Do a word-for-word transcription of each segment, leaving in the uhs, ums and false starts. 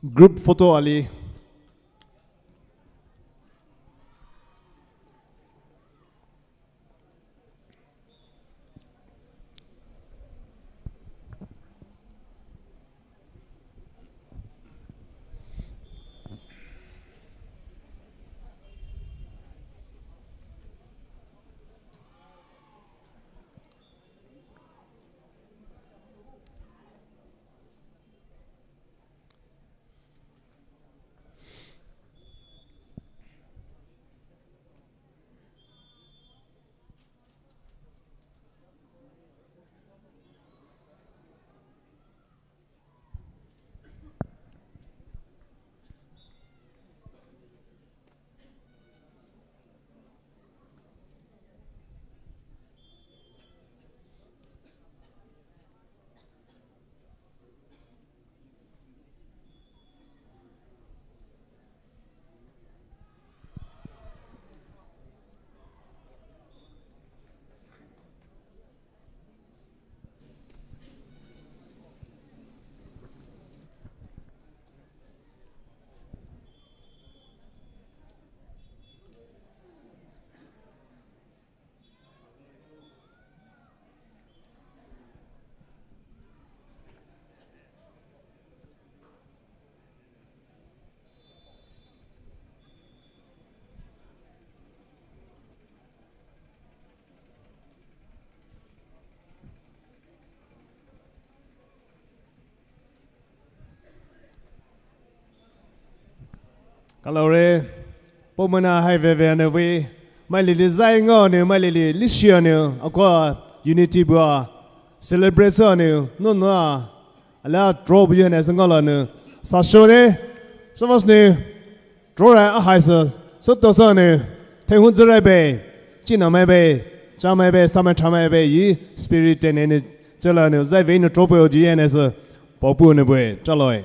Group photo ali. Kalo re, po mena hai veve ane vei, mai lili zai ngao ne, mai lili lishi ane, akwa unity bua, celebration ane, no no, ala drop yu ne sangala ne, sasho ne, savas ne, drop re ahai sa, soto sa ne, thehun zere be, china mai be, cha mai be, samai tha mai be, yi spirit ne ne, chala ne, zai vei ne drop yu ne sa, popu ne be, chaloi.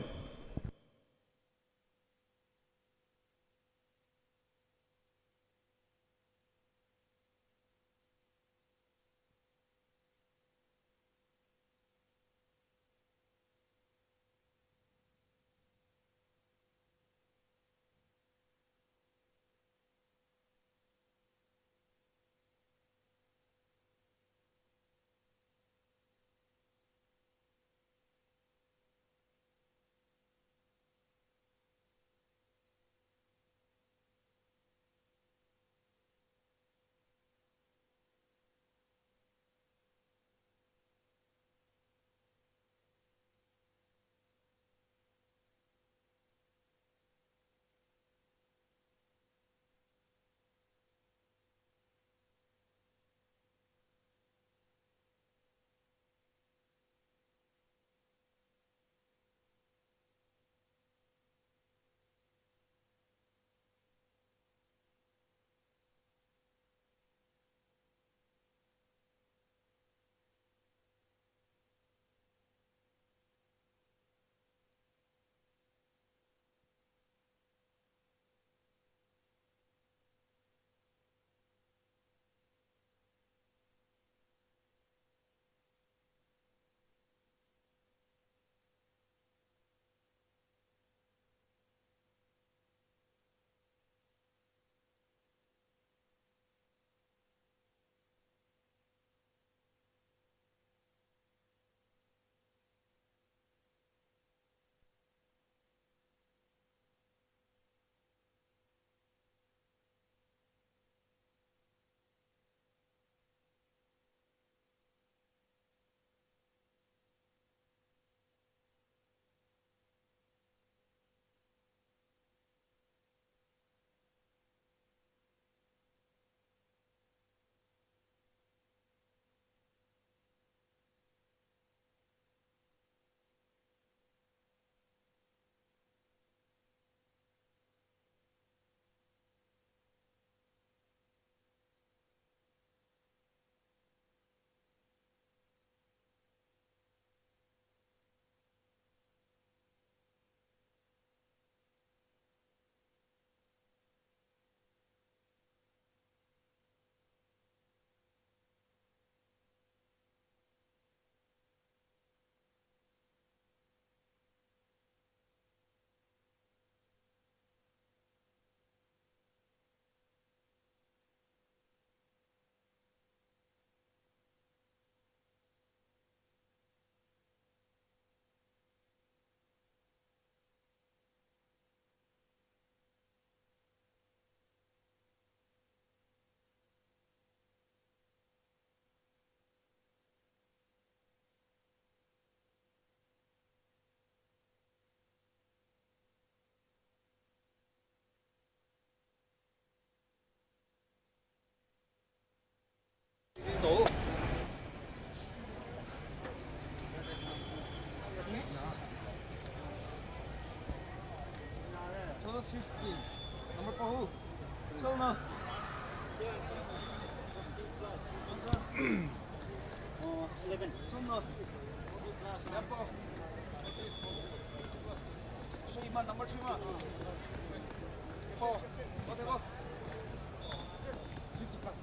Eleven. Sono. Tempo. Three ma, number three ma. Tempo. Go, go. Fifty plus.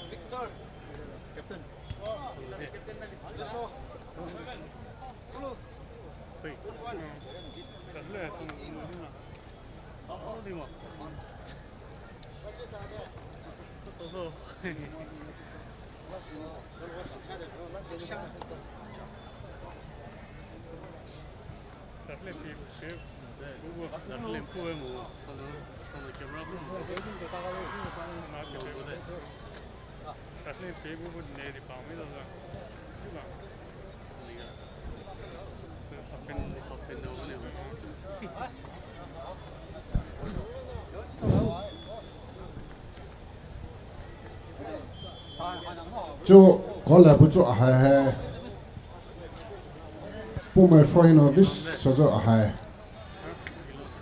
Victor. Captain. Joshua. Tulu. Twenty-one. Cho, kole bu cho ahai hai. Poumai fo hino bis so cho ahai.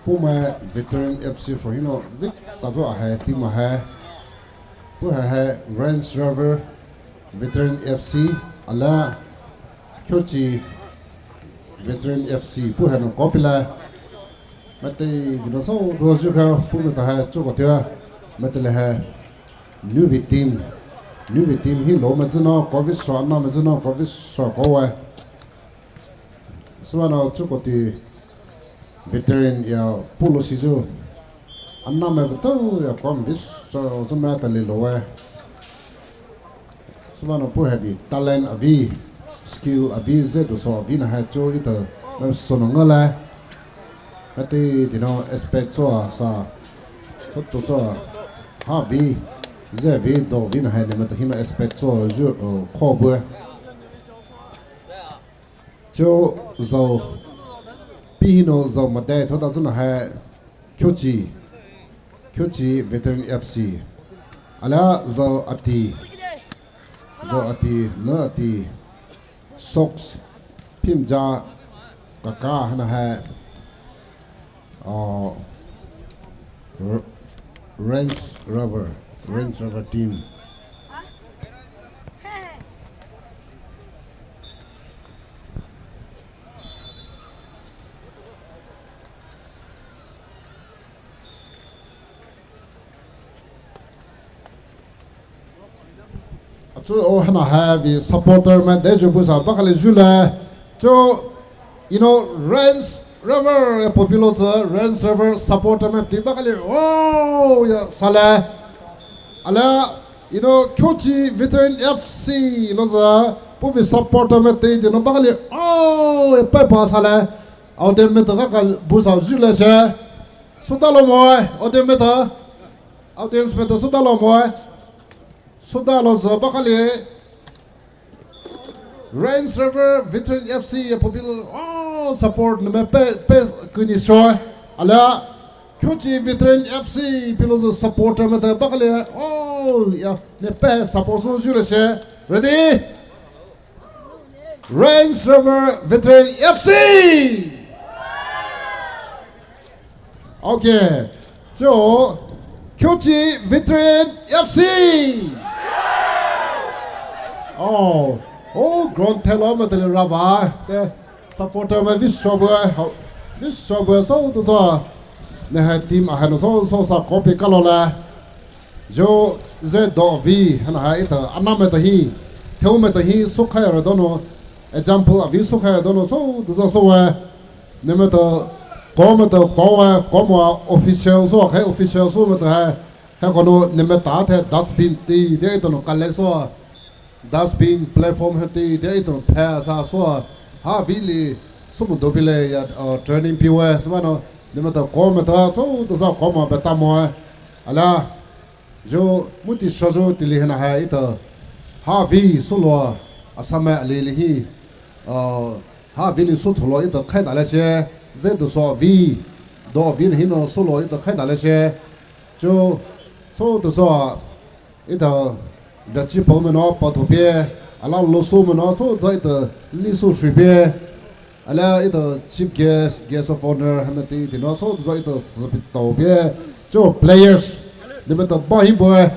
Poumai Veteran F C fo hino dik ta cho ahai team ahai. Pu hai hai Range Rover Veteran F C, ala Kyochi Veteran F C pu hai no kopila. Mate dino so do ju ka pu mata hai cho ko tia. Mate le hai Navy team. Navy team hi lo ma zino, ko vi so na ma zino, ko vi so ko wa. Sumano cho ko ti Veteran ya pulo sizu. Anna me veto ya kom vis so zuma ta le lo we. Sumano pu hai bi talent avi, skill avi, ze do so avi na hai cho ita na so no ngala. Ati dino expect cho sa. So to cho ha vi, ze vi do vi na hai ne ma to hino expect cho ju ko bu. Cho zau pi hino zau madai thota zuna hai Kyochi, Kyochi Veteran F C. Ala zau ati, zau ati, na ati, socks, pimja, kaka hana hai. Oh, R-, Range Rover, Range Rover team. Achu o hana hai vi supporter man de ju bu sa ba kali ju le. Cho, you know, Range Rover ya popular sa, Range Rover supporter man ti ba kali. Oh, ya sale. Ala, you know, Kyochi Veteran F C, you know, sa, pu vi supporter man ti, you know, ba kali. Oh, ya pa pa sale. Audience man ta ka bu sa ju le se. Suda lo mo, audience man ta. Audience man ta suda lo mo. Suda lo za ba kali. Range Rover Veteran F C ya popular. Oh, support ne me pe, pe kuni show. Ala Kyochi Veteran F C pilo za supporter man ta ba kali. Oh, ya ne pe support so ju le se. Ready? Range Rover Veteran F C. Okay. Cho, Kyochi Veteran F C. Oh, oh, ground telo ma tele raba. Te supporter ma vis shobu, vis shobu so to so. Ne hai team a hai no so so sa copy kalo la. Zo ze do vi hana hai ita anna me ta hi, theu me ta hi sukhai ra dono, example avi sukhai dono so do zo so we. Ne me ta ko me ta ko we, ko mo official so khai official so me ta hai, hai kono ne me ta the dustbin ti de dono kale so. Dustbin platform hati de ito phe sa so ha vili sumu do bile ya, uh, training piwe sumano ne me ta ko me ta so to sa ko mo beta mo ala jo muti so jo tili hana ha ito ha vi sulo asame ali li hi, uh, ha vili su thulo ito khai dale se ze do so vi do vi hino sulo ito khai dale se jo so to so Ita dachi pao meno pa thopie, ala loso meno so za ita liso shripie, ala ita chief guest, guest of honor hana ti ti no so za ita sipitopie, cho players, ne me ta ba hi boy,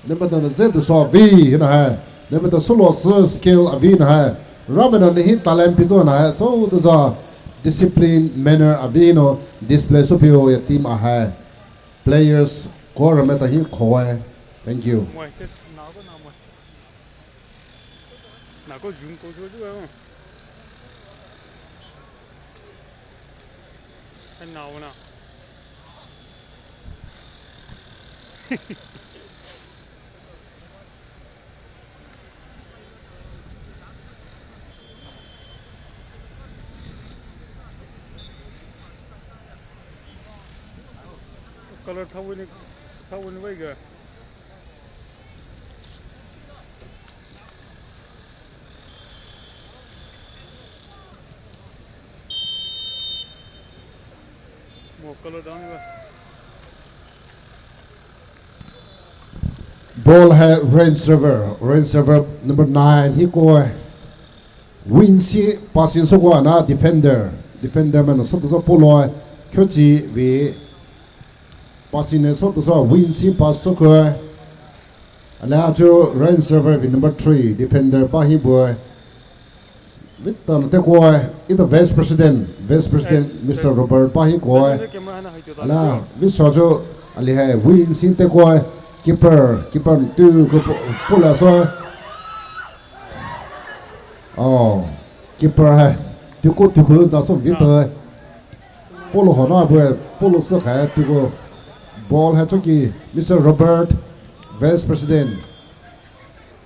Nemeita ne zhe tu so avi na hai. Nemeita solo se skill avi na hai. Ramai ne hi talent pizo na hai. So tu so discipline, manner avi no display so pio ya team a hai. Players ko ramai ta hi khoi. Thank you. Nako jun ko jun jun. Nako na. Color thawini, thawini waiga. Ball hai Range Rover, Range Rover number nine hi koi. Winsi passing so koi ana defender, defender man so to so poloi kyochi vi. Passing ne so to so Winsi pass so koi. Ala chu Range Rover vi number three defender pa hi boi. Vit tan te koi, ita vice president, vice president Mister Robert pa hi koi. Ala vit so chu ali hai Winsi te koi, keeper, keeper tu ko pula so. Oh, keeper hai. Tu ko tu ko da so vit. Polo hona bue, polo se khai tu ko ball hai choki Mister Robert, vice president.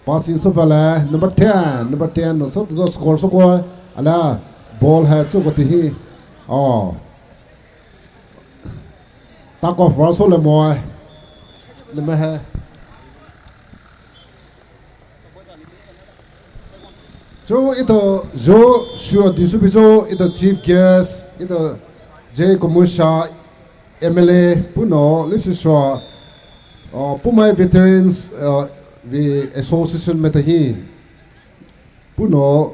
Passing so fala number ten, number ten no so to score so ko ala ball hai choko ti hi. Oh. Tako far so le moi. Le me hai. Cho ito jo shuo disu bijo ito chief guest ito J Kumusha M L A puno lisi shuo, uh, Poumai Veterans, uh, the Association metahi puno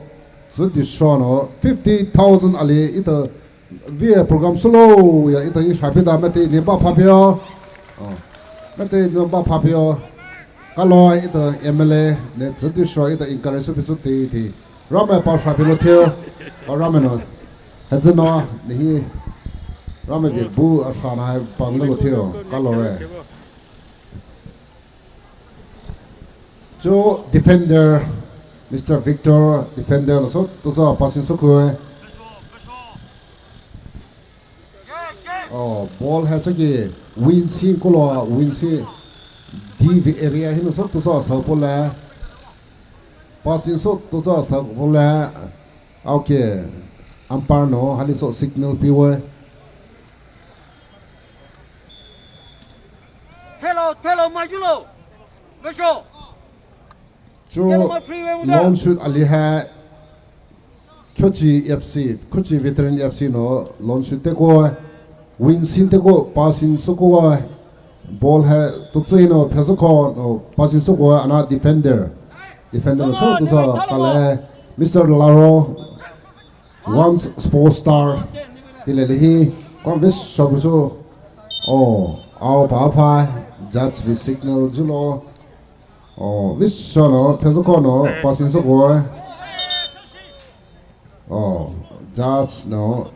zudi shuo no fifty thousand ali ito via program solo ya ita i shapi da mete ni ba phapio. Oh. Mete ni ba phapio. Kalo ita M L A ne zudi shuo ita encourage su pisu ti ti. Ramai pa shapi lo theo. Oh, ramai no. Hezeno ni hi. Ramai bi bu a shana hai pa lo theo. Kalo re. Cho defender, Mister Victor, defender no so to so passing so kue. Oh, ball hai choki Winsi kolo Winsi D V area hino so to so sa pole. Passing so to so sa pole. Okay. Umpire no hali so signal piwe. Thelo, thelo, majulo. Mesho. Cho long shoot ali hai Kyochi F C, Kyochi Veteran F C no long shoot te ko, Winsin te ko, passing so ko, ball hai to tsui no, phya so ko no, passing so ko, ana defender. Defender no so to sa kale, Mister Laro, once sports star, ti le le hi, kon vis so so, oh, ao pa pa, judge vi signal julo. Oh, vis so no, phya so ko no, passing so ko. Oh, judge no.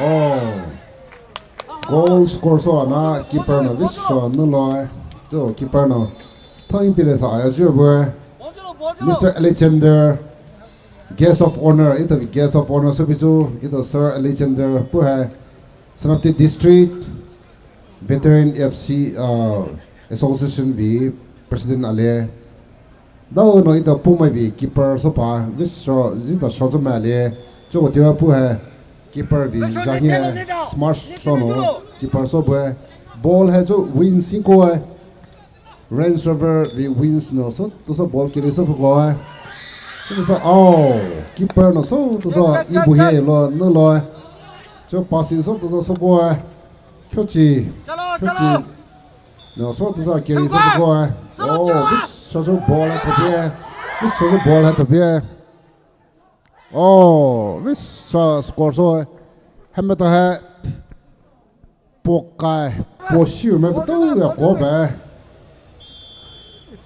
Oh. Goal score so ana keeper no vis so no lo. To keeper no. Thang pile sa ya ju bo. Mister Alexander, guest of honor, ita guest of honor so bisu, ita Sir Alexander pu hai. Senapati District Veteran F C, uh, Association vi President ale. Dau no ita Poumai vi keeper so pa, vis so, zita so so ma le, cho ko tia pu hai, keeper vi za hi hai, smart so no, keeper so bo hai, ball hai cho Winsin ko hai. Range Rover vi Winsin no so to so ball carry so ko hai. To so, oh, keeper no so to so i bu he lo no lo hai. Cho passing so to so so ko hai. Kyochi, Kyochi. No so to so carry so ko hai. Oh, vis so so ball hai to pie. Vis so so ball hai to pie. Oh, vis so score so hai. Hameta hai. Pokai, poshiu me betu ya kobe.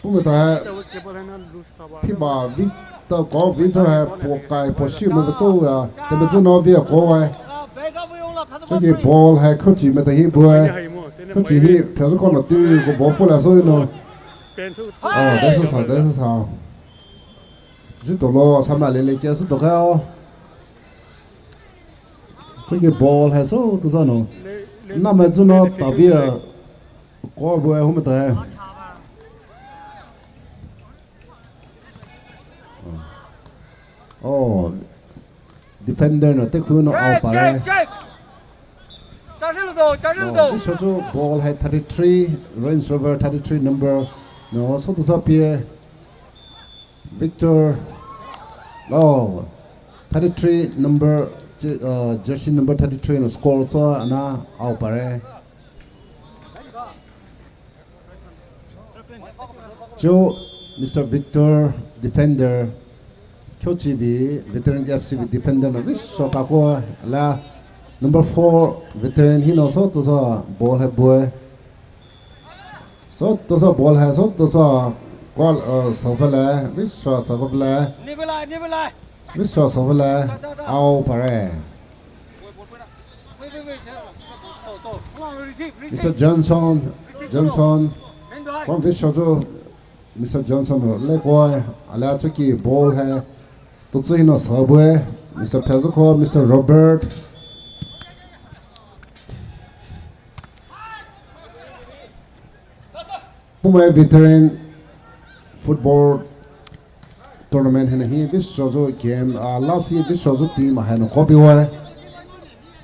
Pume ta hai. Piba vita ko vita hai pokai poshiu me betu ya. Teme zu no via ko hai. Chaki ball hai Khuchi me ta hi bue. Khuchi hi phezu ko no tu ko ball pula so no. Oh, that's so sad, that's so sad. Zu to lo sama lele kia su to ka o. Chaki ball hai so tu sa no. Na me zu no ta via. Ko bue hu me ta hai. Oh, defender no te khu no out pa re. Visual chu ball hai thirty-three, Range Rover thirty-three number. No, so tu sa pie. Victor. Oh, thirty-three number, uh, jersey number thirty-three no score so ana out pa re. Chu Mister Victor, defender, Kyochi vei Veteran F C vei defender no vei so ka ko la number four veteran hi no so tu sa ball hai bue. So tu sa ball hai so tu sa call, uh, so fa le, vei so so fa le. Vei so so fa le, out pa re. Mister Johnson, Johnson. Kon vei so chu Mister Johnson le koi, ala chu ki ball hai. Tu chu hi no sa bue, Mister Phezuko, Mister Robert. Pume veteran football tournament hena hi vei so zu game, ah, last year vei so zu team hai no copy wai.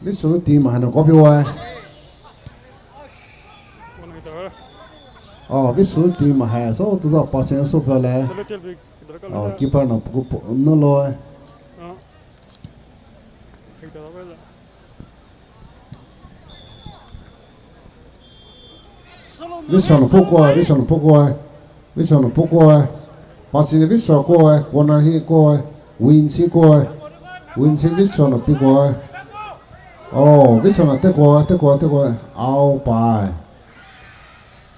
Vei so zu team hai no copy wai. Oh, vei so zu team hai so tu za pa chen so fa le. Oh, keeper no pu no lo. Vei so no pu ko, vei so no pu ko, vei so no pu ko. Pasi vei so ko, corner hi ko, win si ko, win si vei so no pi ko. Oh, vei so no te ko, te ko, te ko, out pa.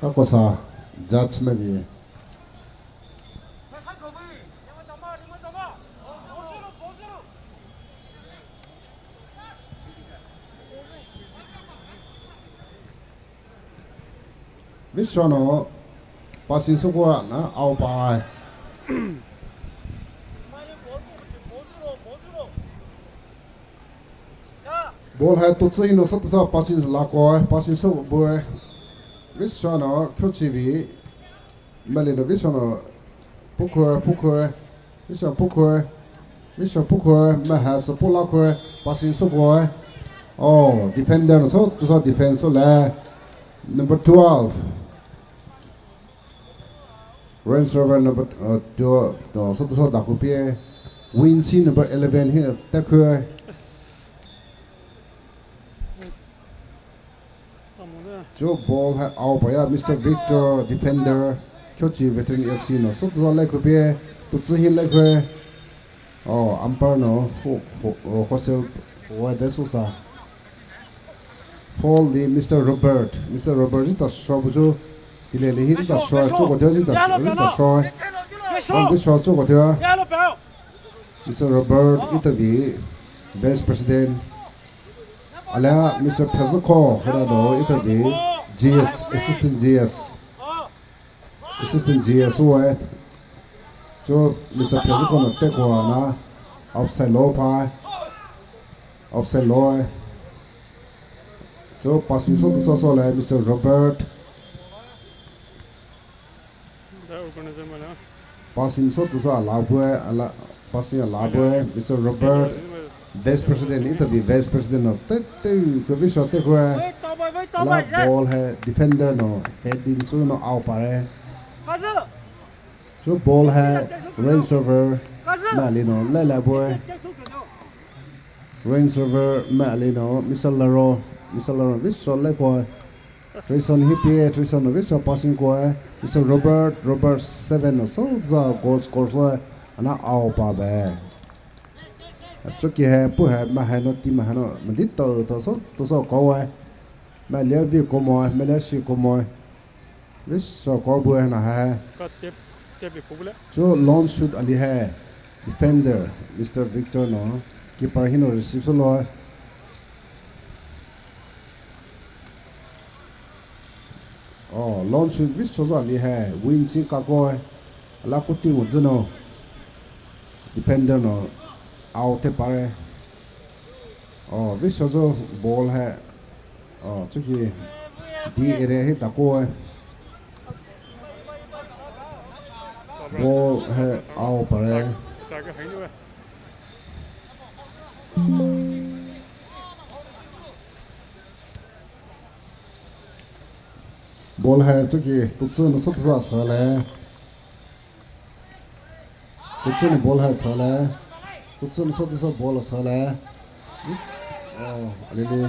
Ka ko sa, judge me vei. Vei so no, passing so ko na, out pa. Ball hai tu chu hi no sa tu sa passing la ko, passing so bue. Vei so no, Kyochi vei. Mali no vei so no, pu ko, pu ko. Vei so pu ko, vei so pu ko, ma ha so pu la ko, passing so ko. Oh, defender no so, tu so defense so le. Number twelve. Range Rover number, uh, twelve, no, so, so da ko pie. Win si number eleven hi, ta ko. Chu ball hai out pa ya, Mister Victor, defender, Kyochi Veteran F C no. So, tu le ko pie, tu chu hi le ko. Oh, umpire no, ho, ho, oh, whistle, wa de so sa. Foul di Mister Robert. Mister Robert ji ta shwa bu chu. Tile le hi ji ta shwa, chu ko de ji ta shwa, ji ta shwa. Bang di shwa chu ko de. Mister Robert ita vei vice president. Ala Mister Phezuko, hera do ita vei G S, assistant G S. Assistant G S wai. Chu Mister Phezuko no te ko na offside lo pa. Offside lo. Chu passing so tu so so le Mister Robert. Passing so tu so ala bue, ala passing ala bue, Mister Robert. Vice President, ita vei Vice President no, te, te, ko vei so te ko, la ball hai, defender no, heading chu no out pa re. Chu ball hai, Range Rover, mali no, le le bue. Range Rover, mali no, Mister Laro, Mister Laro, vei so le ko. Trison hi pie, Trison no vei so passing ko, Mister Robert, Robert seven no, so za goal score so, ana out pa be. Achoki hai, pu hai, ma hai no, team hai no, ma di to, to so, to so ko wai. Malia vi komo, malia si komo. Vei sa ko bu na hai. Cho long shoot ali hai. Defender, Mister Victor no. Keeper hinou receive solo. Oh, long shoot vei sa ali hai. Win si kako. Ala kuti mo zeno. Defender no. Out te pare. Oh, vei sa ball hai. Oh, chuki D area hi tako hai. Ball hai out pare. Ball hai chuki tutsü no sotusa sale. Tutsü no ball hai sale. Tutsü no sotusa ball sale. Oh, alili.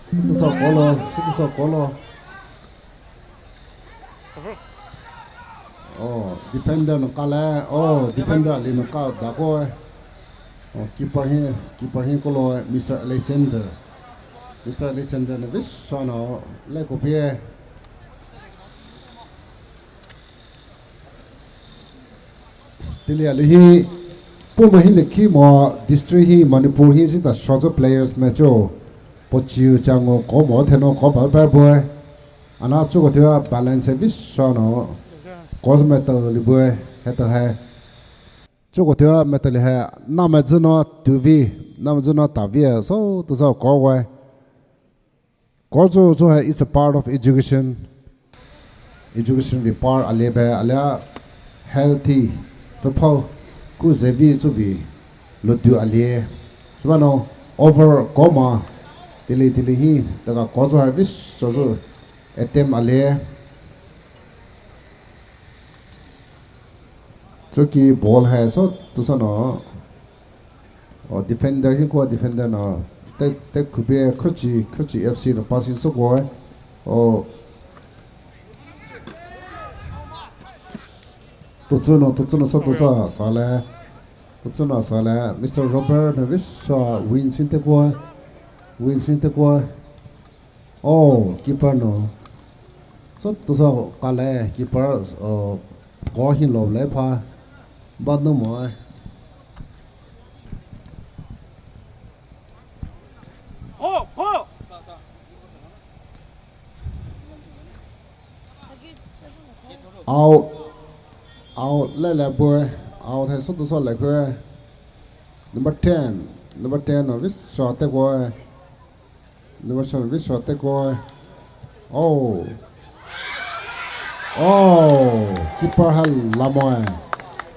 Sotusa kolo, sotusa kolo. Oh, defender no kale. Oh, defender ali no ka dako. Oh, keeper hi, keeper hi kolo Mister Alexander. Mister Alexander no vei sa no le kopie. Tili ali hi, puma hi lekhi mo district hi Manipur hi sita shoto players me cho. Pochiu chango komo theno ko ba ba boy. Ana chuko tia balance vei sa no. Cosme to li boy, he to hai. Chuko tia me to li hai, na me zeno tuvi, na me zeno tavi, sotusa ko wai. Kozo zo hai is a part of education. Education vei part ale be ale healthy. Fepao ku zevi zo vei ludu ale. Sibano over koma. Tili tili hi. Taka kozo hai vei sa zo attempt ale. Chuki ball hai sotusa no. Oh, defender hi ko defender no. Te, te kubi Khuchi, Khuchi F C no passing so ko. Oh. Tutsü no, tutsü no sotusa sale. Tutsü no sale. Mister Robert no vei sa win sin te ko. Win sin te ko. Oh, keeper no. Sotusa kale keeper, oh, ko hi lo le pha. Ba no mo. Ho, ho. Out. Out le le boy. Out hai sotusa le ko. Number ten. Number ten no vei sa te ko. Number seven vei sa te ko. Oh. Oh, keeper hai lamo.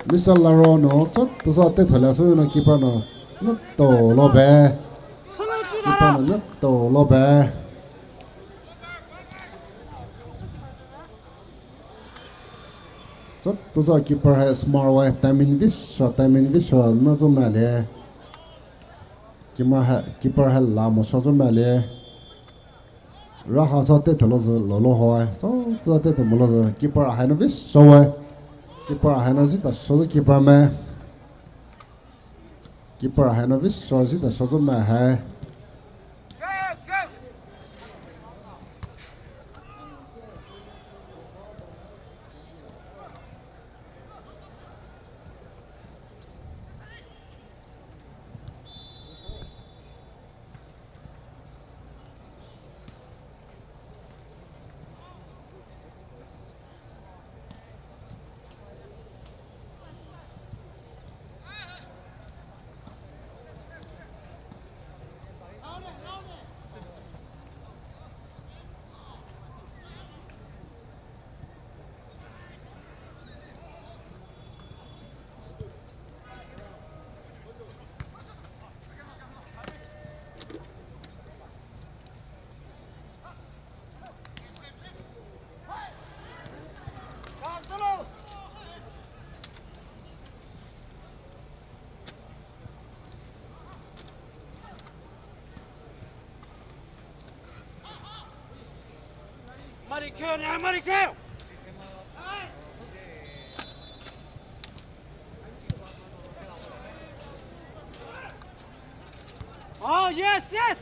Mister Laro no sotusa te thola so no keeper no. No to lo be. Keeper no, no to lo be. Sotusa keeper hai smart wai, timing vei sa, timing vei sa, no zo male. Keeper hai, keeper hai lamo sa zo male. Raha sa te thalo zo lo lo ho wai. Sotusa te thalo lo zo. Keeper hai no vei sa wai. Keeper hai no sita sa zo keeper me. Keeper hai no vei sa sita sa zo me hai. Oh, yes, yes.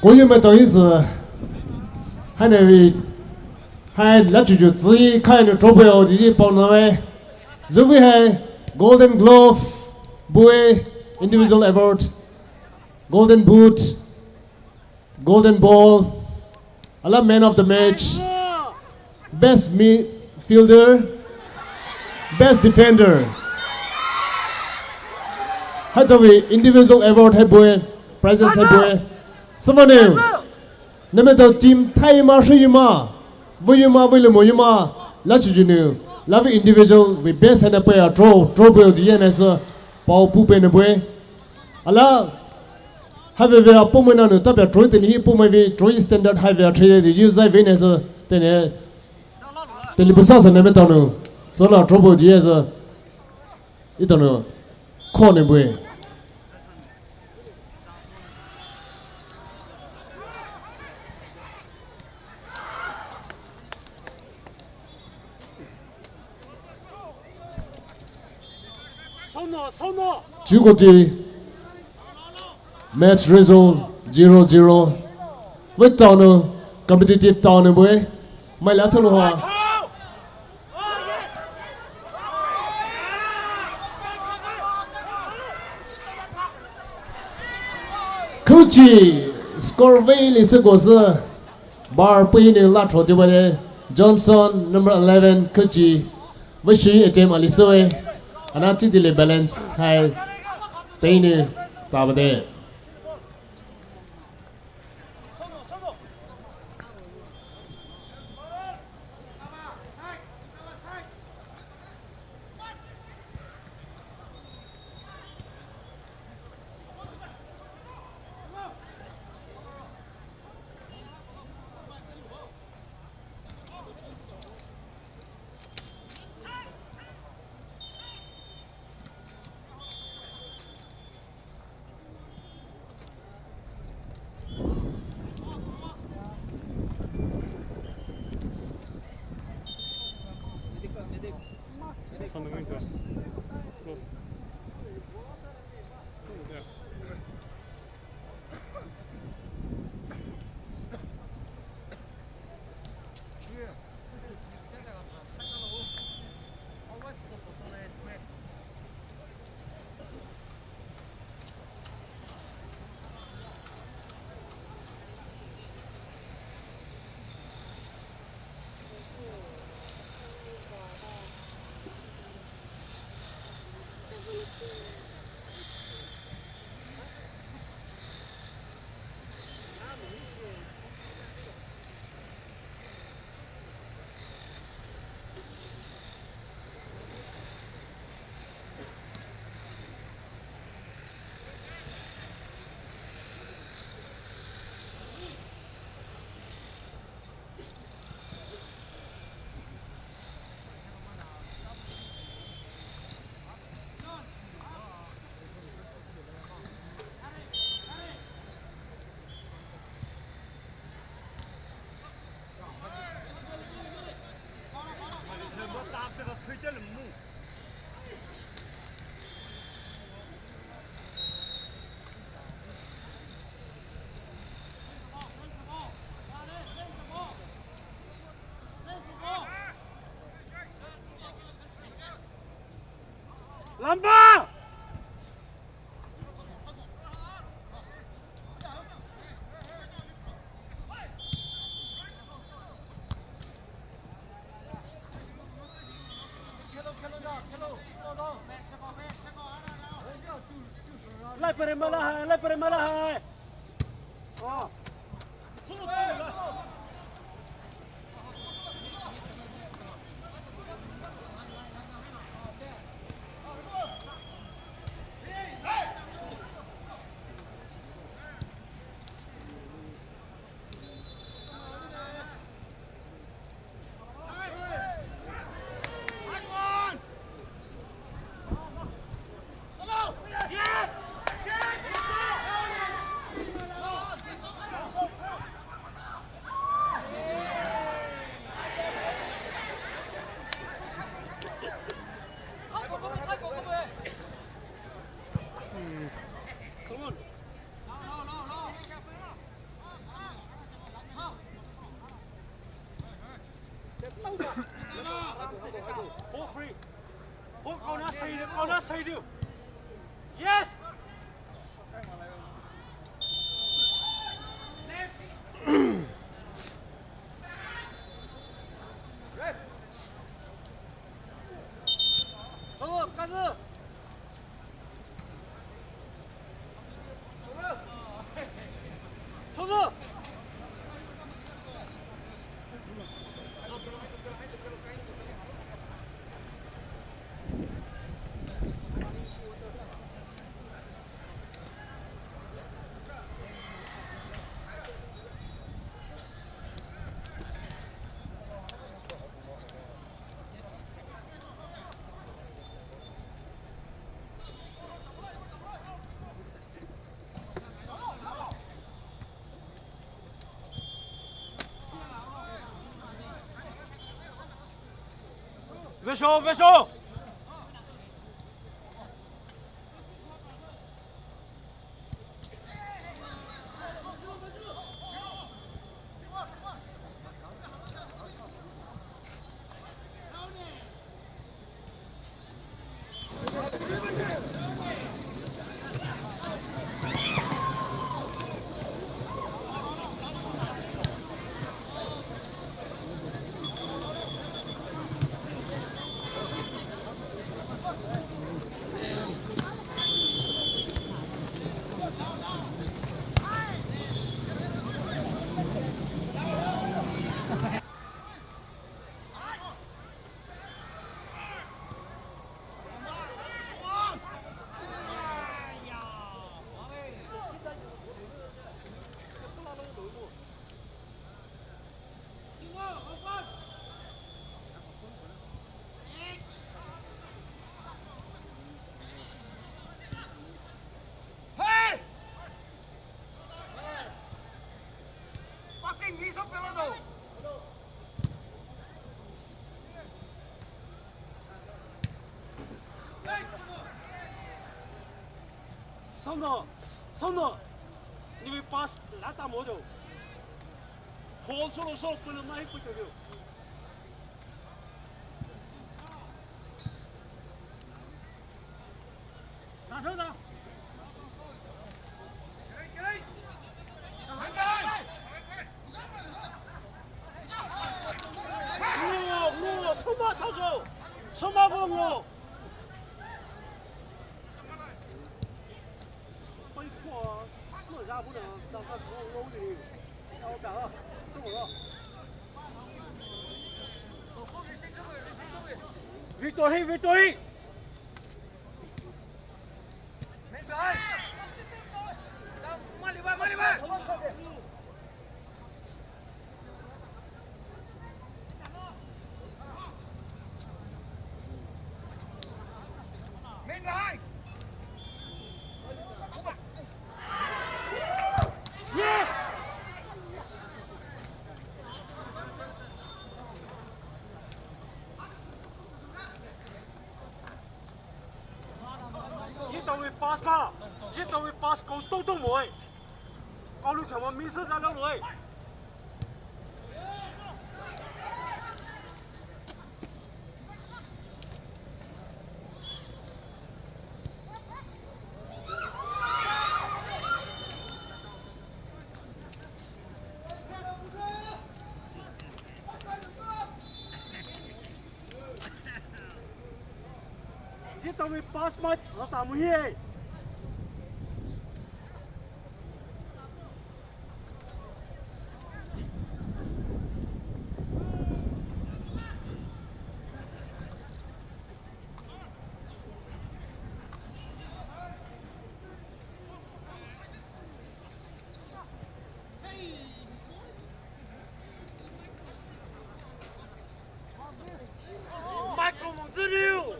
Oyu me tao isü. Haina vei. Hai la chuchu tsü kai nou trophy o di pao na vei. Züvei hai Golden Glove, bue, individual award, Golden Boot, Golden Ball, ala man of the match, best midfielder, best defender. Hai tao vei individual award hai bue, prizes hai bue. Süvanou. Nemetao team thai ma shi yuma. Vei yuma, vei le mo yuma. La chuchu nou. La vei individual vei best haina pei a tro, trophy o di ye na sü. Pao pu pei nou bue. Ala. Haivei vei a pumai na nou tapia trophy teni hi pumai vei trophy standard haivei a three di yu zai vei na sü. Teni. Teni busa sü nemetao nou. Sü la trophy o di ye sü. Etao nou. Ko nou bue. Chukoti. Match result zero zero. Vei tao nou competitive tao nou bue. Mai la tao nou ha. Khuchi score vei le sü ko sü. Bar pui nou la tro di bale. Johnson number eleven Khuchi. Vei shi attempt ali sü e. Ana chi di le balance hai. Tei nou ta bade. Lamba! Lai pere mala hai, lai pere mala hai. Oh. Free. Oh, kau na sai diu, kau na sai diu. Yes. Ref. Kazu, kazu. Visual, visual. Hey! Passing, miss up, pelado. Sono, sono. Ni pass lata modo. Hol solo so pelo mai puto. Victory, victory! Yitawi pass ma, yitawi pass kau tou tou moi. Kau lu kama miss la la loi. Yitawi pass ma, sa ta mu hie. Michael Mongzuriu.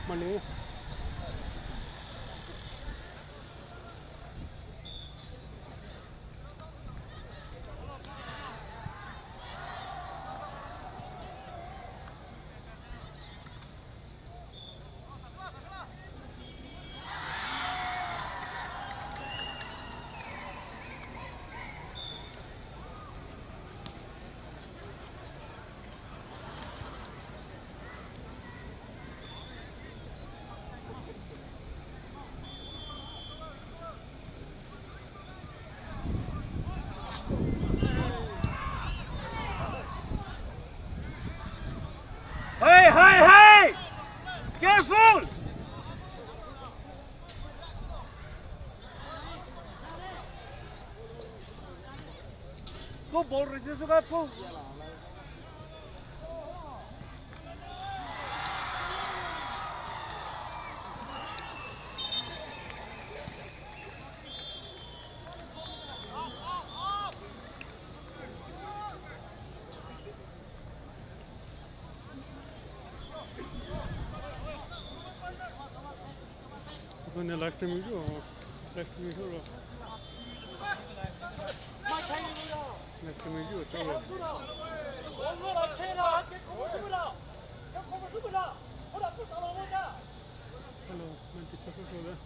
Mani. Hey, hey, hey! Careful! Go ball receive to go. Live stream video, live stream video. Live stream video, sorry. Hello, ninety-seven.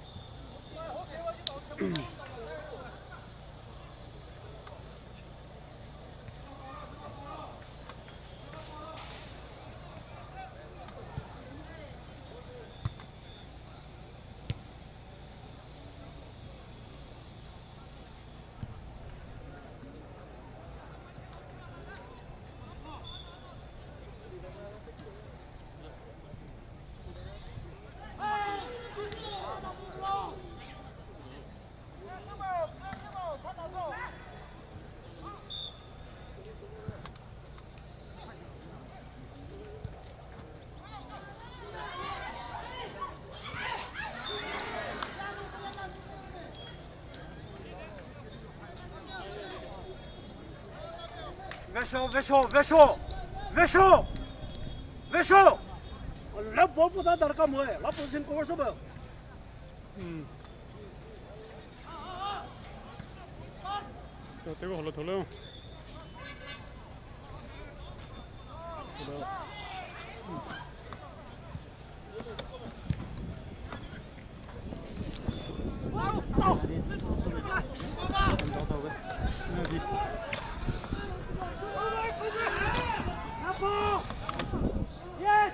Vesho, vesho, vesho! Vesho! Vesho! La ball pota darkar moe, la position cover soba. Hmm. Tao tao holo tholo. Yes!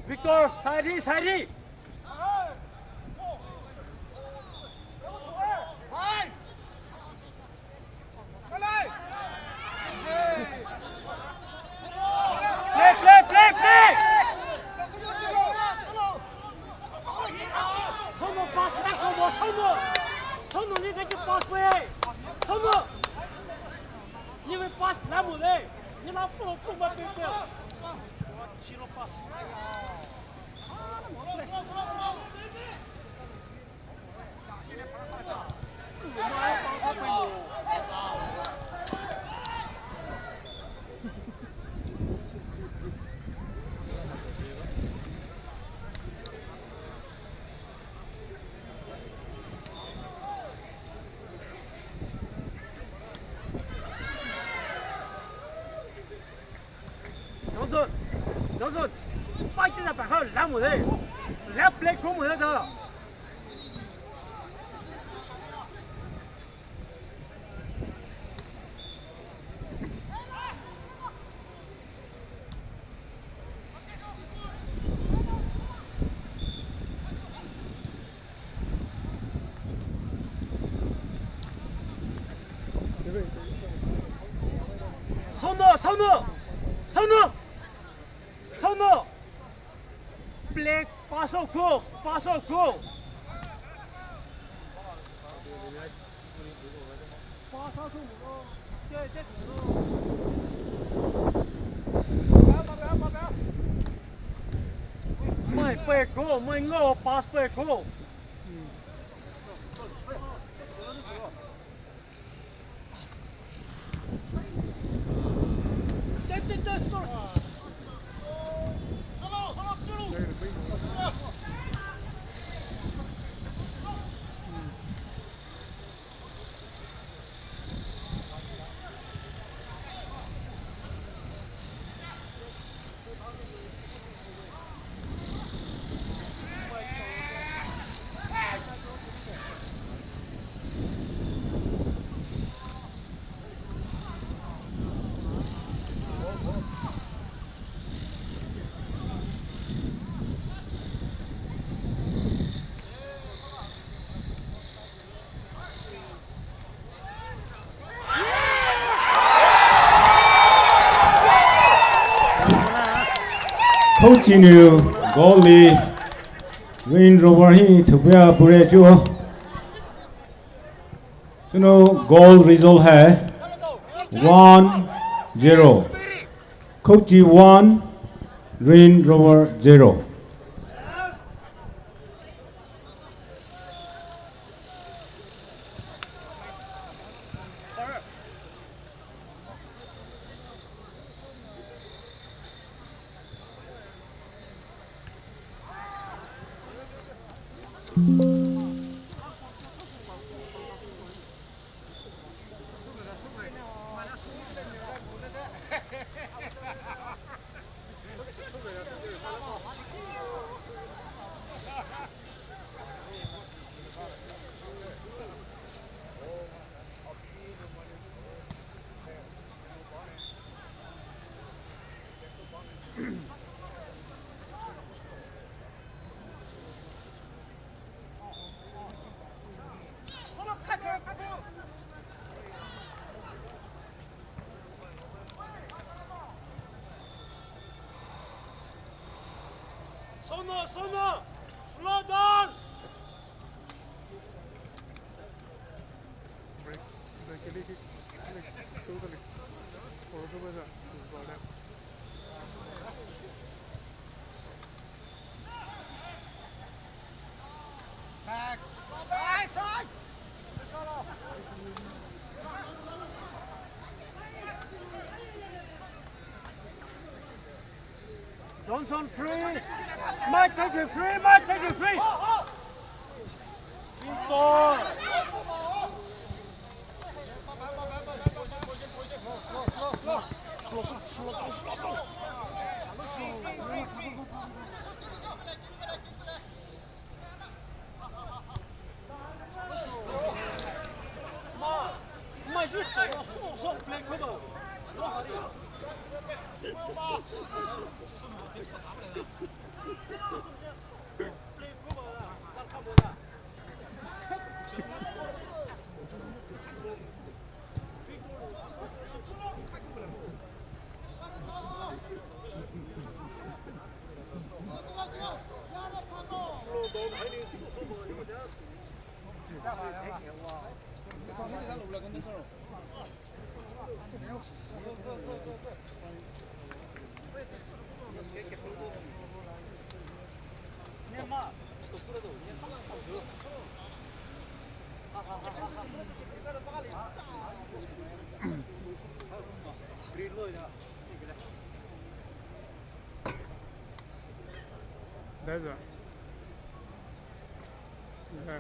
Victor, side hi, side hi. Play, play, play, play. Sono, pass, pass, Sono, Sono. Sono, ni kaki pass play. Sono. Ni pass na mo le. Ni la pro pro ma pe pe. Zero pass. Johnson, Johnson, fight na pa ha la mo le. Left leg ko mo le da. Sono, Sono, Sono, Sono. Play, pass out, go, pass out, go. Mai pei ko, mai ngao pass pei ko. Khouchi nou goal li Range Rover hi thupia pure chuo. Chunou goal result hai one zero. Khouchi one, Range Rover zero. Sono, Sono, slow down. Break, break, break, break, totally. Back. Back, side. Johnson free. Mike, take it free. Mike, take it free. Pinto. That's right. Yeah.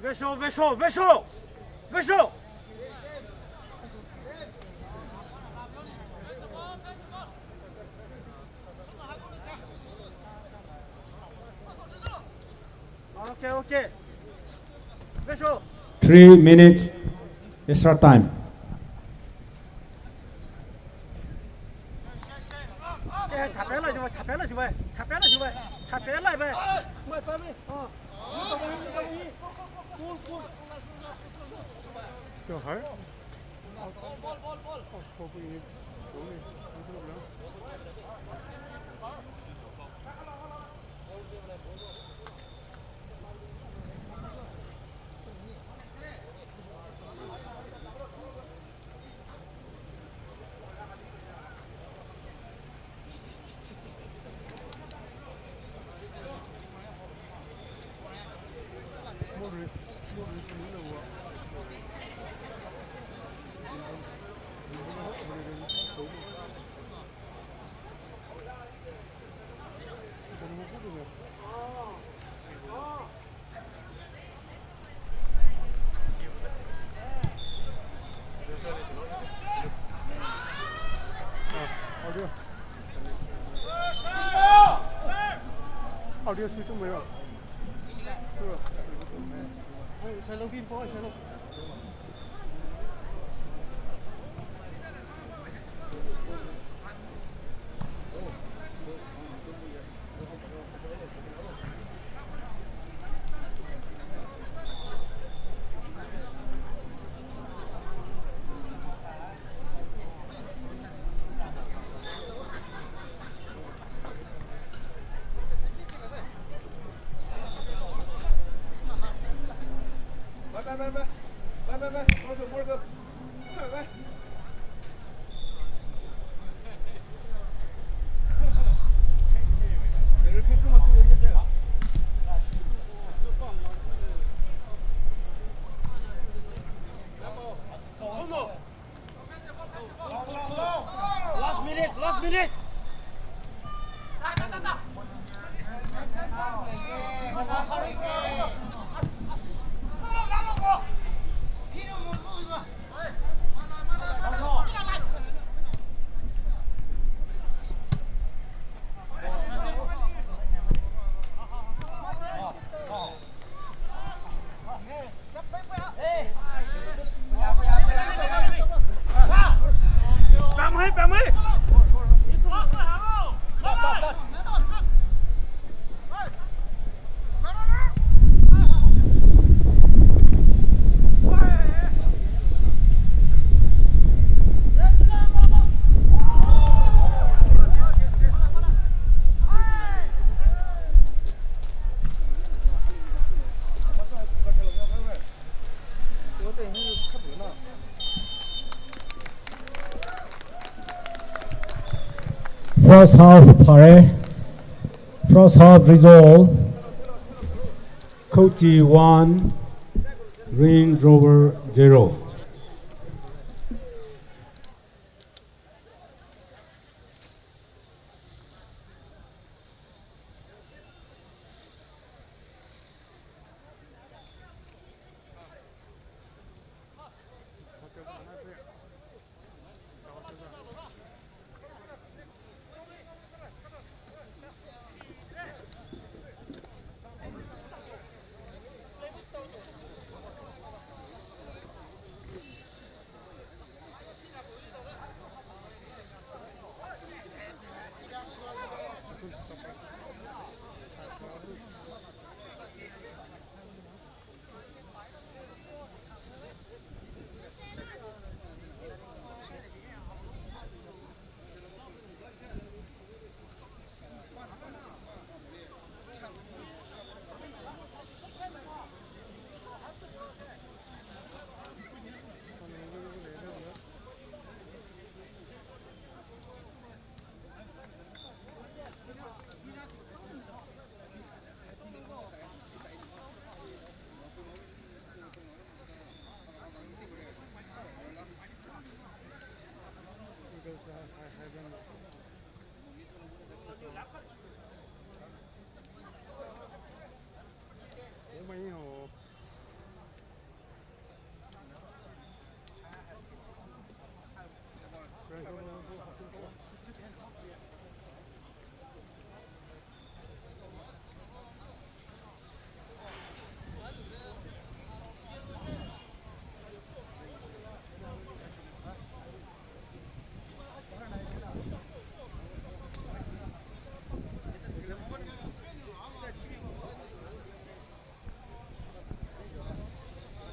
Visual, visual, visual! Visual! Okay, okay. Visual. Three minutes extra time. Last minute, last minute. First half phare. First half result. Kochi one, Range Rover zero.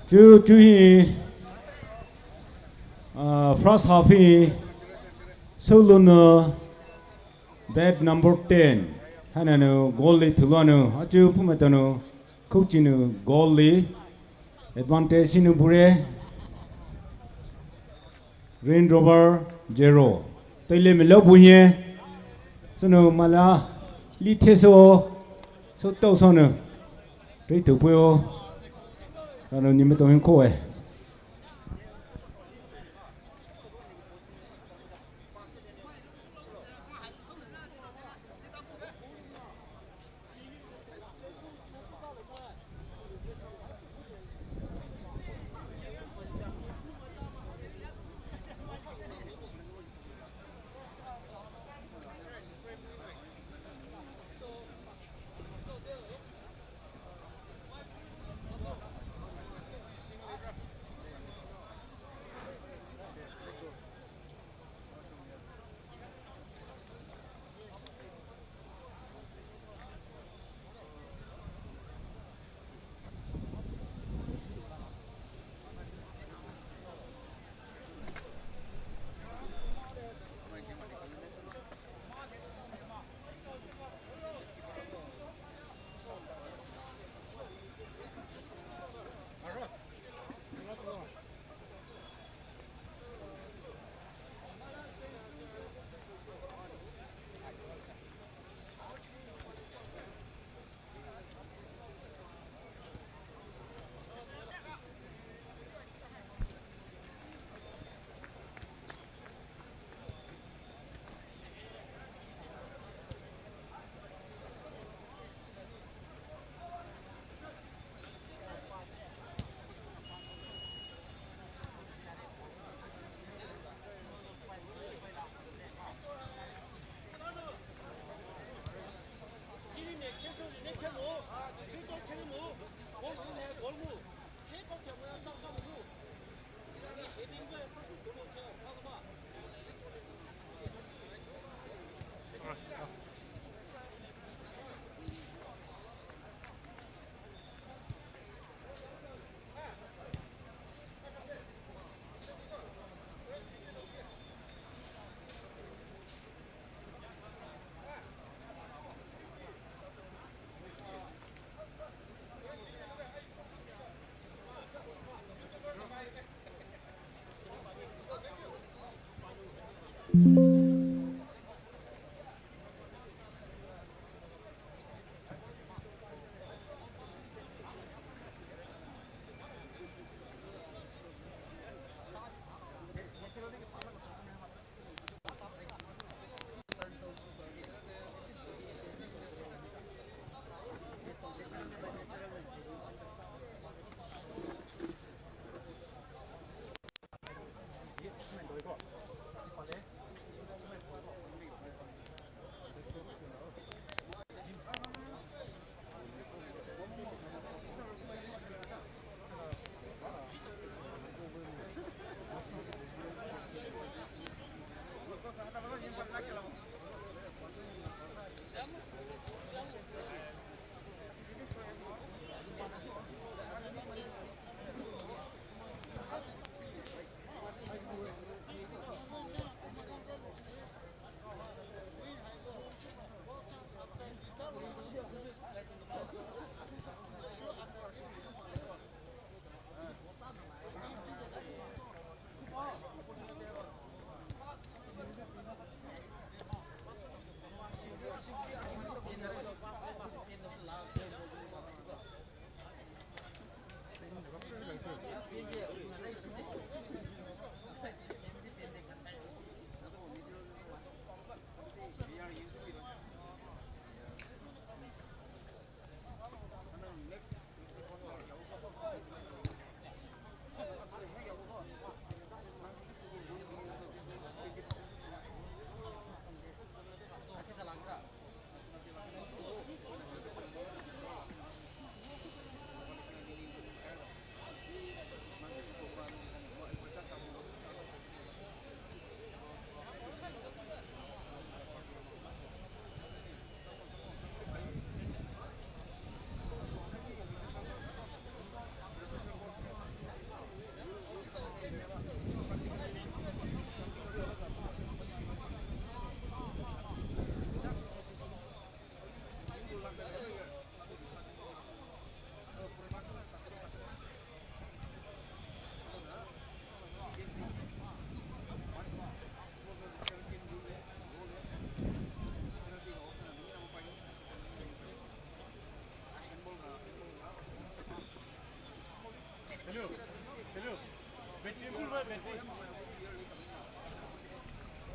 Chu chu hi, uh, first half hi, Sulu nou, bad number ten, hanou goal li thulou nou, achu Phumeitao nou, coach nou goal li, advantage hinou bure, Range Rover zero. Teile melou bu hie. Sünou mala li the so. So tao so nou. Tei tu puo. Sünou ni me to hin ko e.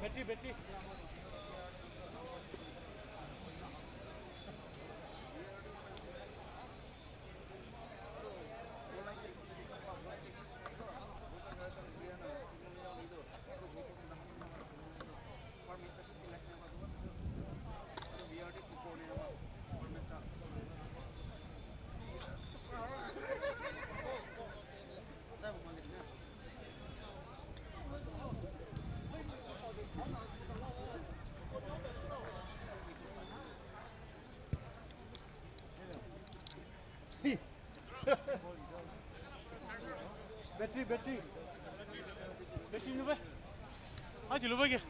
Battery, battery. Battery, battery. Battery nubai. Aji lubai ke.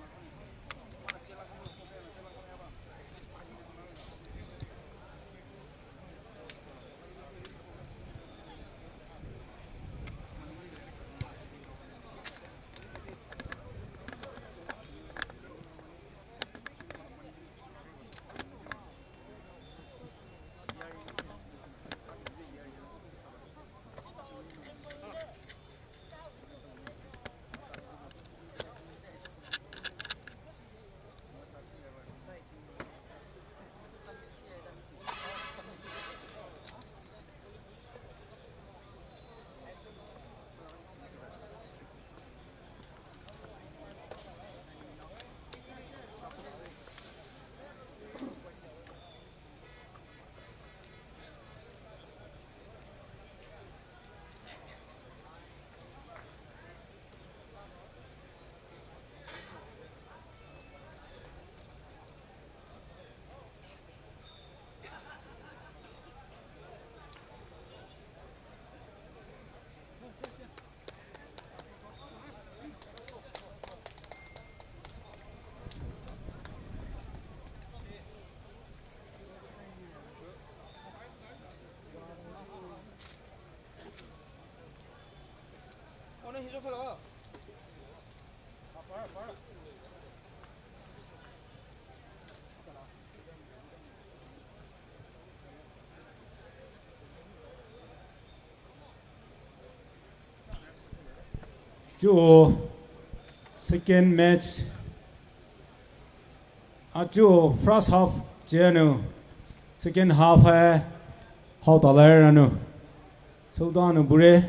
Chuo second match. Achuo first half chenu, second half hai haotalai ranu. Soudanu bure.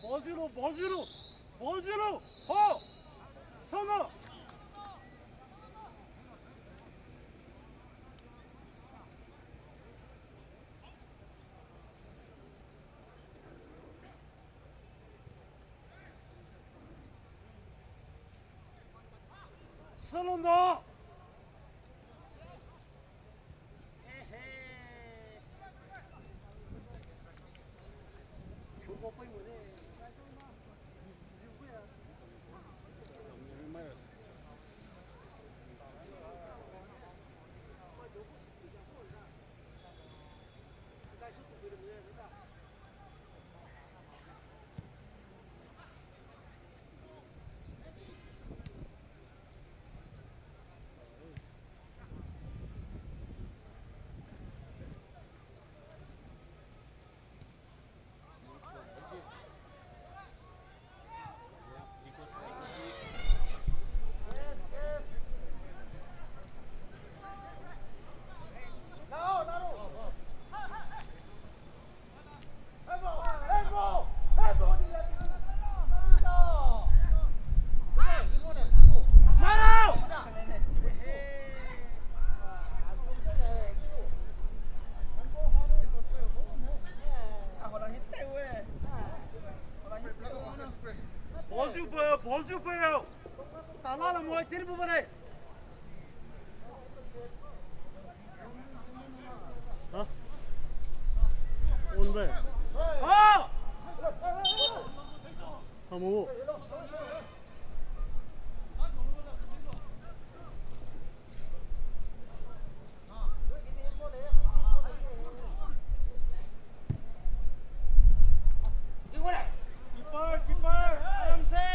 Ball zero, ball zero, ball zero, ho! Sono! Sono! Ball ju pe, ball ju pe yo. Tala la mo, tiri bu ba dai. Ha? On ba. Ha! Hamo. Keeper, keeper, aram se.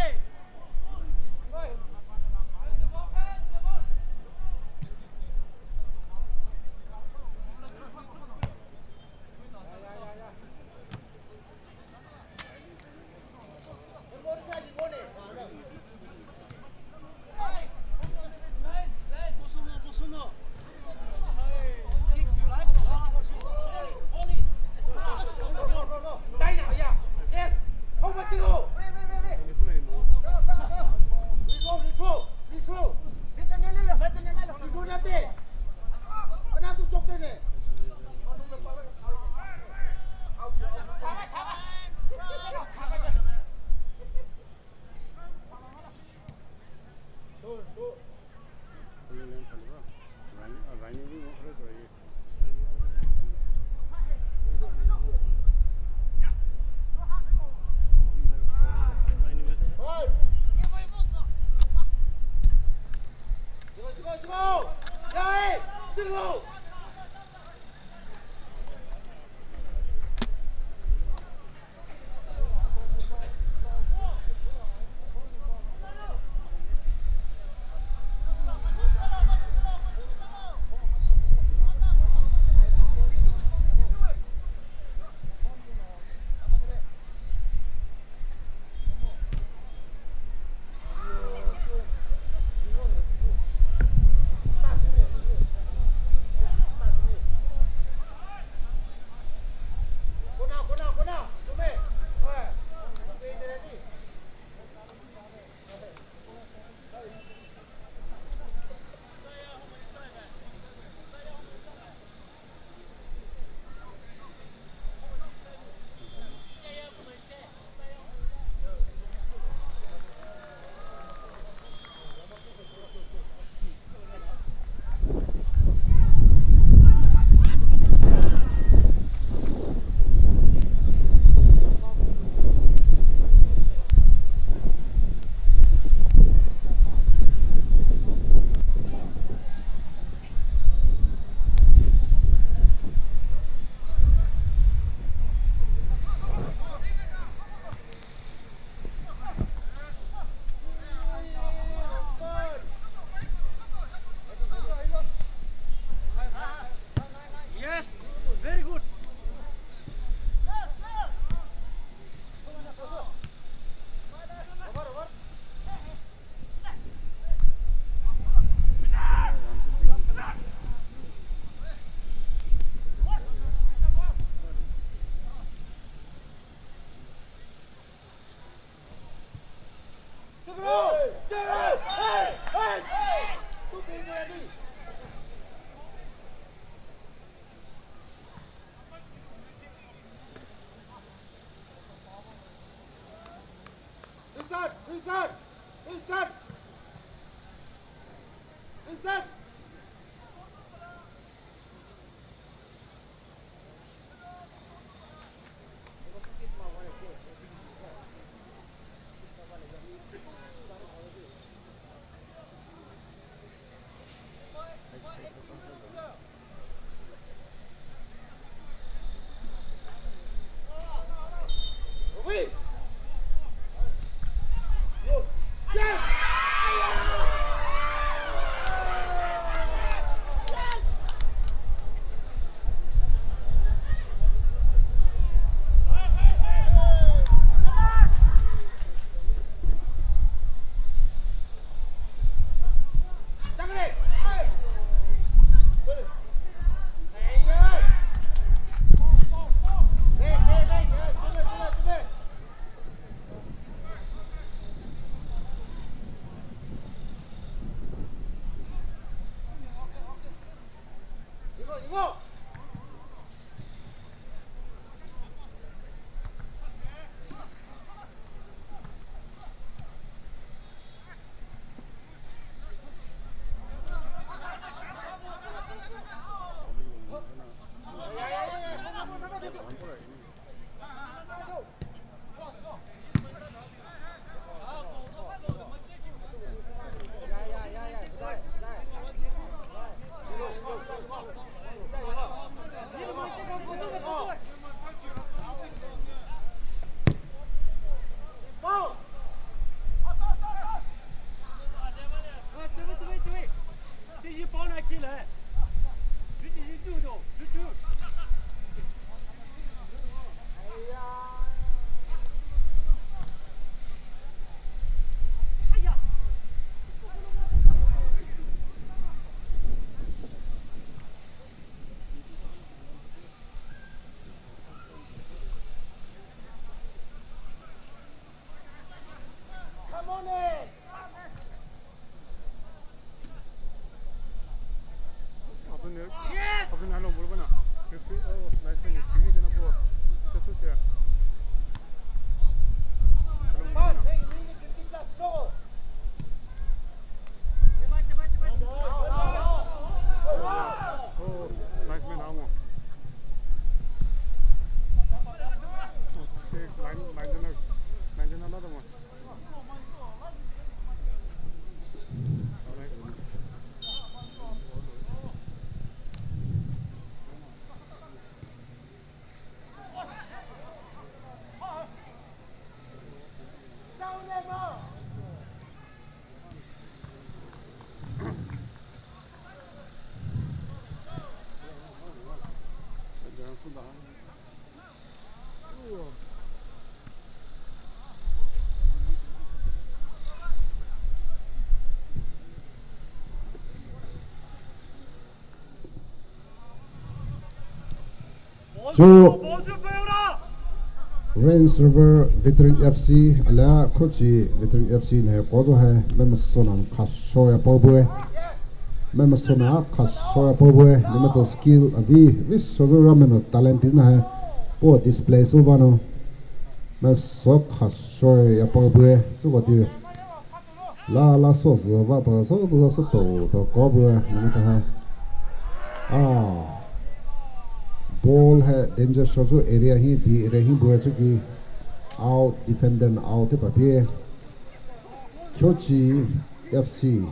Yes, very good. Cho Range Rover Veteran F C, alia Khochi Veteran F C ne kozo hai, mai masona khasho ya pao bue. Mai masona khasho ya pao bue. Ni mato skill avi, vi sozo rameno talent is na hai. Po display so vano. Mai so khasho ya pao bue. So what do you? La la so so va to so to so to to ko bu ni ta ha. Ah. Ball hai danger so so area hi di area hi bu chu ki. Out defender na out te pa pie. Khochi F C.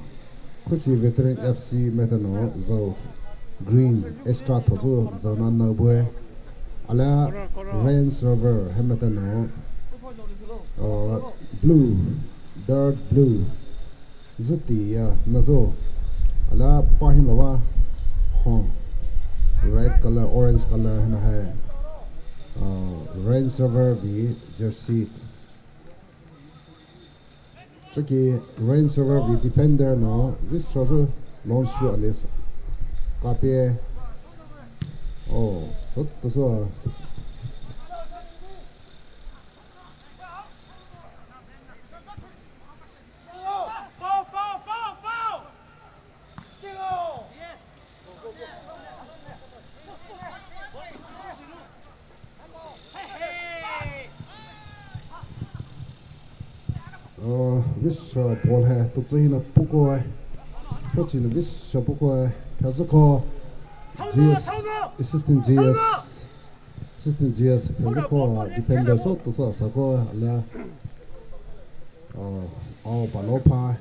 Khochi Veteran F C mai ta no zo green extra to zo zo na no bu. Alia Range Rover hai mai ta no. Uh, blue. Dark blue. Zuti ya na zo. Alia pa hin lawa. Ho. Red color, orange color na hai. Uh, Range Rover vi jersey. Chuki Range Rover vi defender no. This so so long shoe alis. Kapie. Oh, so to so. Oh, visa ball hai, to tsahi na puko hai. Khochi na visa puko hai. Phazako. G S, assistant G S. Assistant G S, phazako, defender so, to so, sako, alia. Oh, oh, balo pa.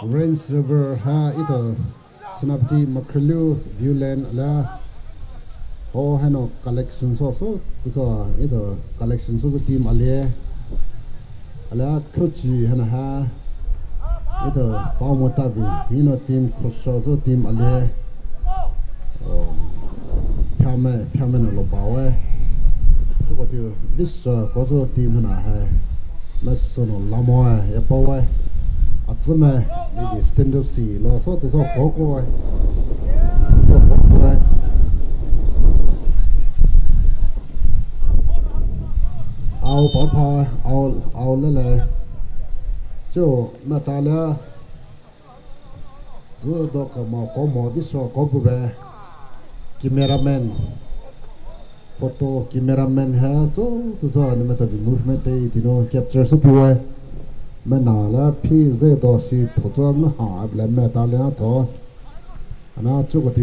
Range Rover ha ito Senapati Makhrilu Viewland alia. Oh, hano collection so so so ito collection so so team alia. Alia Khochi hana ha ito Paomotabi hino team Khoso so team alia. Oh, pyame pyame no lo bawe. Chuko tiu visa koso team na hai. Masono lamoe ya pawe. Atsume ni standard si lo so to so koko e. So koko e. Au papa au au lele. Cho matala. Tsu do ka mo ko mo di so ko bu be. Cameraman. Photo cameraman ha so to so ni mata bi movement te di no capture so pi wai. Mai na la phi ze do si to so na ha able mai ta le na to. Ana chu ko ti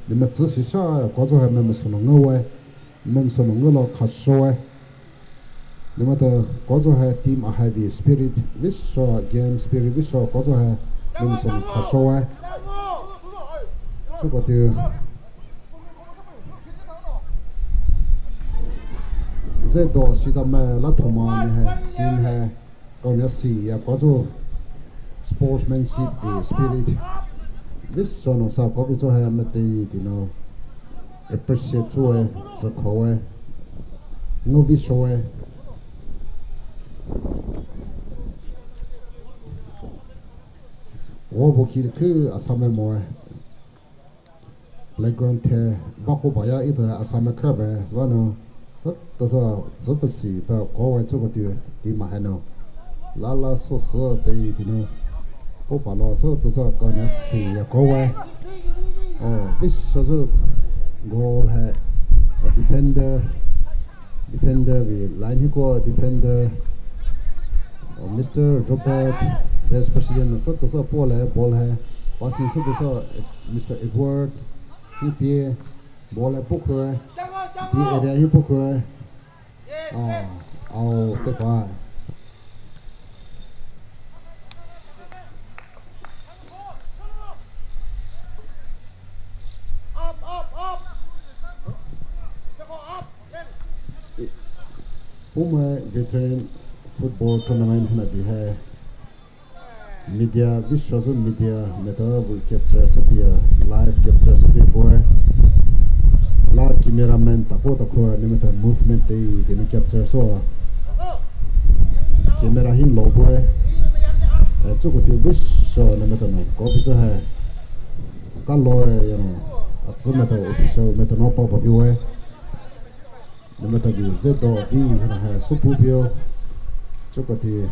ni ma tsu si sa ko so ha mai ma so no ngo wai. Mai ma so no ngo lo ka so wai. Ni mata kozo hai team a hai vi spirit, visa game spirit, visa kozo hai, ni mata so khasho hai. Chuko tiu. Ze do sita mai la thoma ni hai, team hai, kau nia si ya kozo. Sportsmanship, eh, spirit. Visa no sa kopi cho hai mate tino. Appreciate cho hai, sa ko hai. Ngo visa hai. Wo bo ki ke Assam mo hai. Playground the, bako baya ita Assam kra be, zwa no. Sa, ta sa, sa fa si, fa ko wai chu ko ti, ti ma ha no. La la so so te ti no. Ko pa lo so, ta sa ka ne si ya ko wai. Oh, vei souzü goal hai. Oh, defender. Defender vei line hi ko defender. Oh, Mister Robert, vice president, soutouso puo le ball hai. Passing soutouso Mister Edward. Hi pie ball hai pukhue. Di area hi pukhue. Oh, oh, te pa. Poumai Veteran Football Tournament hina di hai. Media, vei souzü media, meta vei capture soupei, live capture soupei bue. La cameraman tako tako, ne meta movement tei, ne capture sou. Camera hi lou bue. Eh, chuko ti vei sou, ne meta no, ko vei sou hai. Ka lou, eh, you know, atsü meta official, meta no pa pa bue. Ne meta vei zedou vei hina hai soupei bio. Chuko ti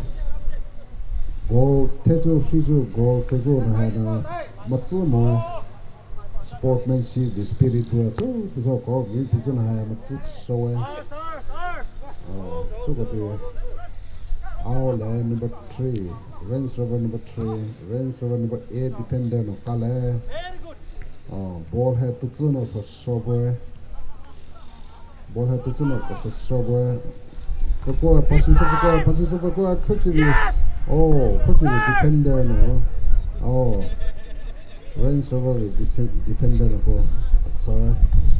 goal, teizü, shizu, goal, teizü na hai na matsü mo. Sportsmanship, the spirit bue. Soutouso ko vei teizü na hai matsü show e. Oh, chuko ti. Ao le number three. Range Rover number three. Range Rover number eight defender no ka le. Oh, ball hai teizü no sa show bue. Ball hai teizü no ka sa show bue. Kako, passing sou kako, passing sou kako, Khuchibi. Oh, Khuchibi defender no. Oh. Range Rover vei dise-, defender no ko. Sa.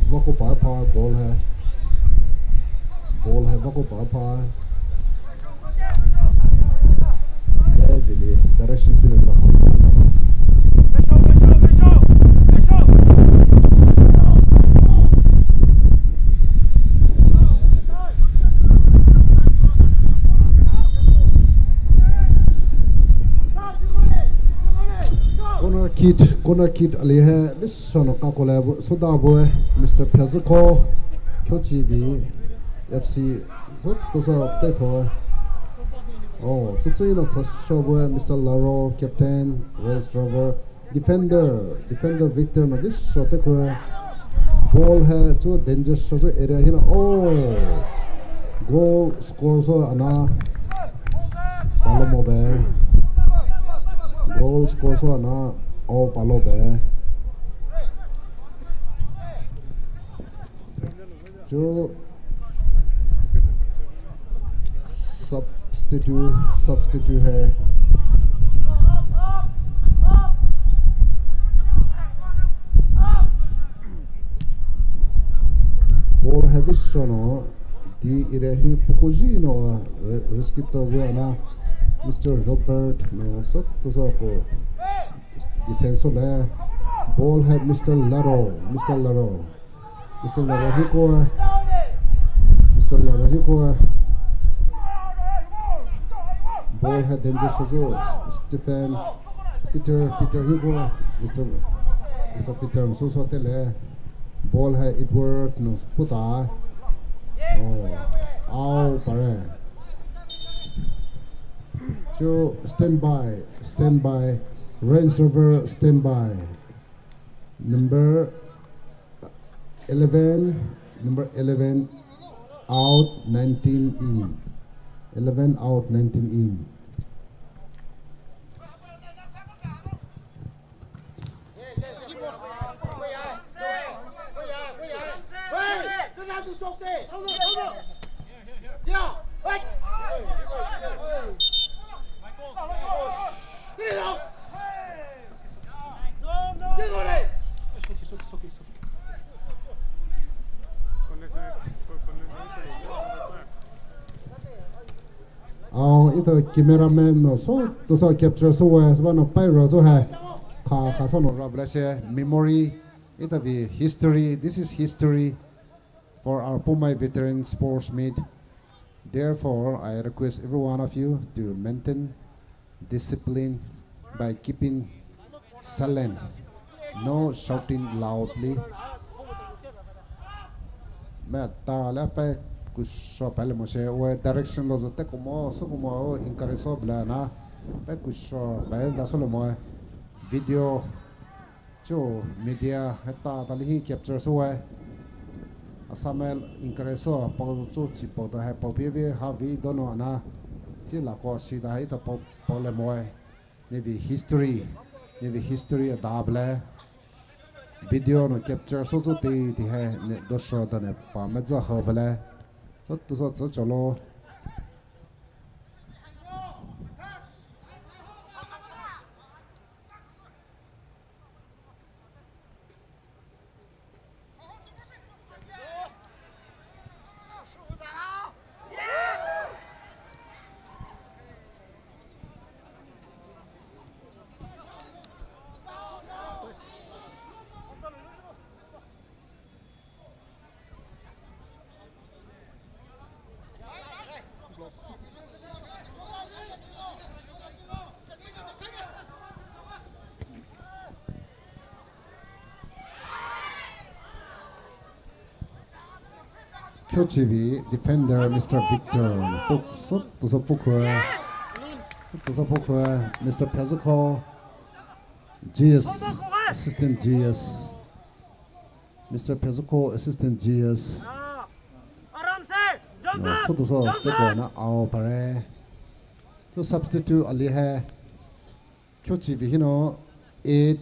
Vako pa pa ball hai. Ball hai vako pa pa. Dai vili, direction pila sa. Corner kick, corner kick ali hai, vei sou no ka ko le bu-, souda bue, Mister Phezuko, Kyochibi, F C, soutouso teitho. Oh, teizü no sa show bue, Mister Laro, captain, Range Rover, defender, defender Victor no vei sou teiko. Ball hai chu danger souzü area hina. Oh, goal score sou ana. Palo mo be. Goal score sou ana. Oh, palo be. Chu substitute, substitute hai. Ball hai vei sou no, di area hi pukoji no, re-, rescue to bue ana, Mister Robert no, soutouso ko defense le, ball hai Mister Laro, Mister Laro. Mister Laro hi ko. Mister Laro hi ko. Ball hai danger souzü. Stephen. Peter, Peter hi ko. Mister, Mister Peter, sousou tele. Ball hai Edward no puta. Oh. Ao pare. So, stand by. Stand by. Range Rover, stand by. Number eleven, number eleven out, nineteen in. Eleven out, nineteen in. Ao, ito cameraman no soutouso capture souwe, saba no pai ro zo hai. Kha, kha sou no ra bless e, memory, ito vei history, this is history for our Poumai Veteran Sports Meet. Therefore, I request every one of you to maintain discipline by keeping silent, no shouting loudly. Meta le pai kusho pai le mo she, we direction lo zo te kumo, sou kumo, o encourage sou bla na. Pai kusho pai da sou le mo, video Cho media heta tali hi capture soe. Asamme encourage so pao cho chi pao ta hai pao pie pie ha vi donou ana. Chi la ko si ta hai ta pao pao le moe. Nevi history, nevi history a dable. Video nou capture so so te te hai ne dosho da ne pa me za ha bale. So tu so zo cholo. Kyochivi defender Mister Victor. Puk, sot, tu so puk hua. Sot, tu so puk hua. Mister Pezuko. G S, assistant G S. Mister Pezuko, assistant G S. Na, so tu so, te ko na ao pare. So substitute ali hai. Kyochivi hino, eight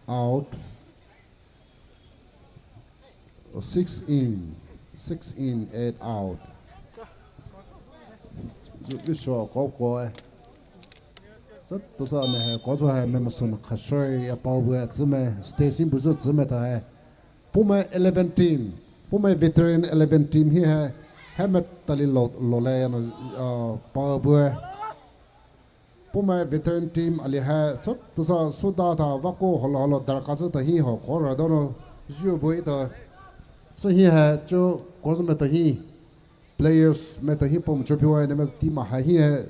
out. Oh, six in, six in, eight out. Ju, ju sho ko ko eh. Sa, tu sa ne hai, ko sa hai, me masun khashoi, ya pao bu eh, zime, station bu zo zime ta hai. Pume eleven team, Pume veteran eleven team hi hai, hai me tali lo, lo le ya no, uh, pao bu eh. Pume veteran team ali hai, sot, tu sa, suda ta, vako, holo, holo, darkha su ta hi ho, ko ra donou, ju bu ita. Sa hi hai, cho, ko su me ta hi, players me ta hi, pom cho pi wai, ne me team a hai hi hai.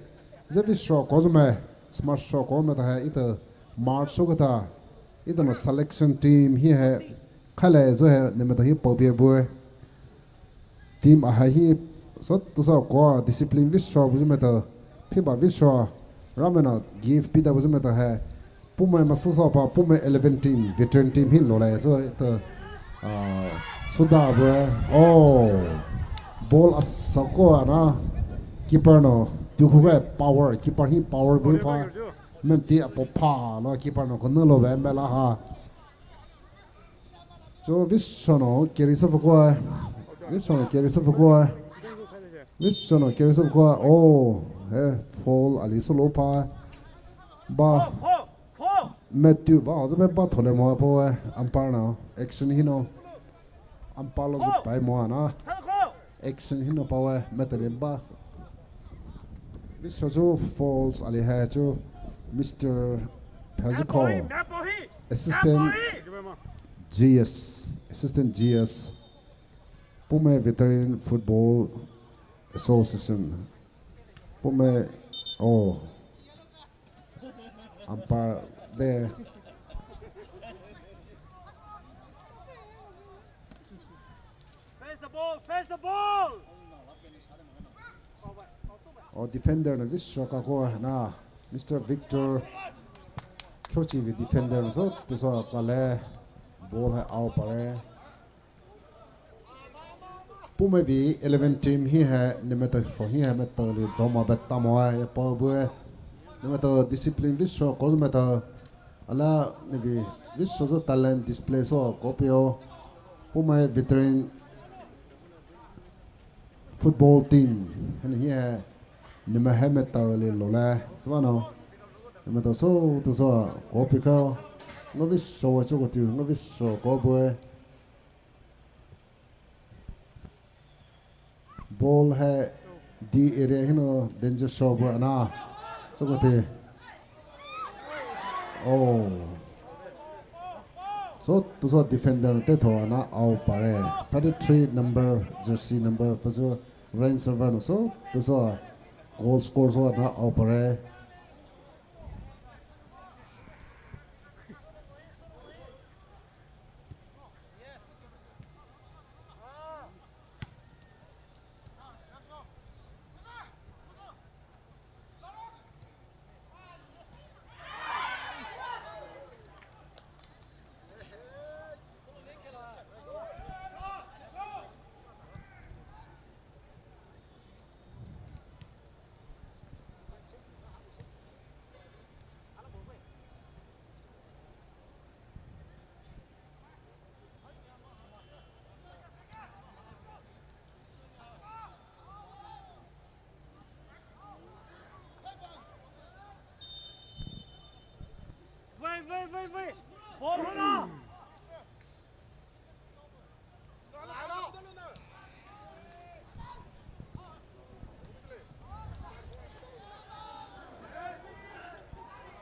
Ze vi sho, ko su me, smart sho, ko me ta hai, ita, march su ka ta, ita no selection team hi hai, khale, zo hai, ne me ta hi, pao pie bu hai. Team a hai hi, sot, tu sa ko discipline vi sho bu zimeta, phiba vi sho, ramena give pida bu zimeta hai. Pume masu sa pa, Pume eleven team, veteran team hi lo lai, so ita, ah, suda bu hai. Oh, ball a sa ko ana, keeper no, tu ku power, keeper hi power bu pa, mem ti a po pa, no keeper no ko no lo ve me la ha. Cho vi sho no carry sa fukua. Vi sho no carry sa fukua. Vi sho no carry sa fukua. Oh, eh, foul ali so lo pa. Ba. Matthew ba, ho me ba thole mo po, eh, umpire no. Action hino. Umpire lo zo pai mo ana. Action hino pa wai, metalim ba. This is also false ali hai cho Mister Paziko. Assistant G S. Assistant G S. Pume Veteran Football Association. Pume, oh. Umpire there. Face the ball, face the ball. Oh, defender no vi sho ka ko na. Mister Victor. Kyochivi defender no so, tu so kale. Ball hai ao pare. Pume vi eleven team hi hai, nimeta sho hi hai, meta li doma beta mo hai, ya pa bu hai. Nimeta discipline vi sho, ko meta ala nivi vi sho zo talent display so, ko pio. Pume veteran football team, hani hi hai, nima hai meta li lo lai, sima no. Nimeta so, tu so, ko pi ka, nga vi sho wa cho ko tiu, nga vi sho ko bu hai. Ball hai D area hino danger sho bu ana. Choko te. Oh. So, tu so defender te tho ana ao pare. Thirty-three number, jersey number, fa so Rain Server no so, tu so goal score so ana ao pare.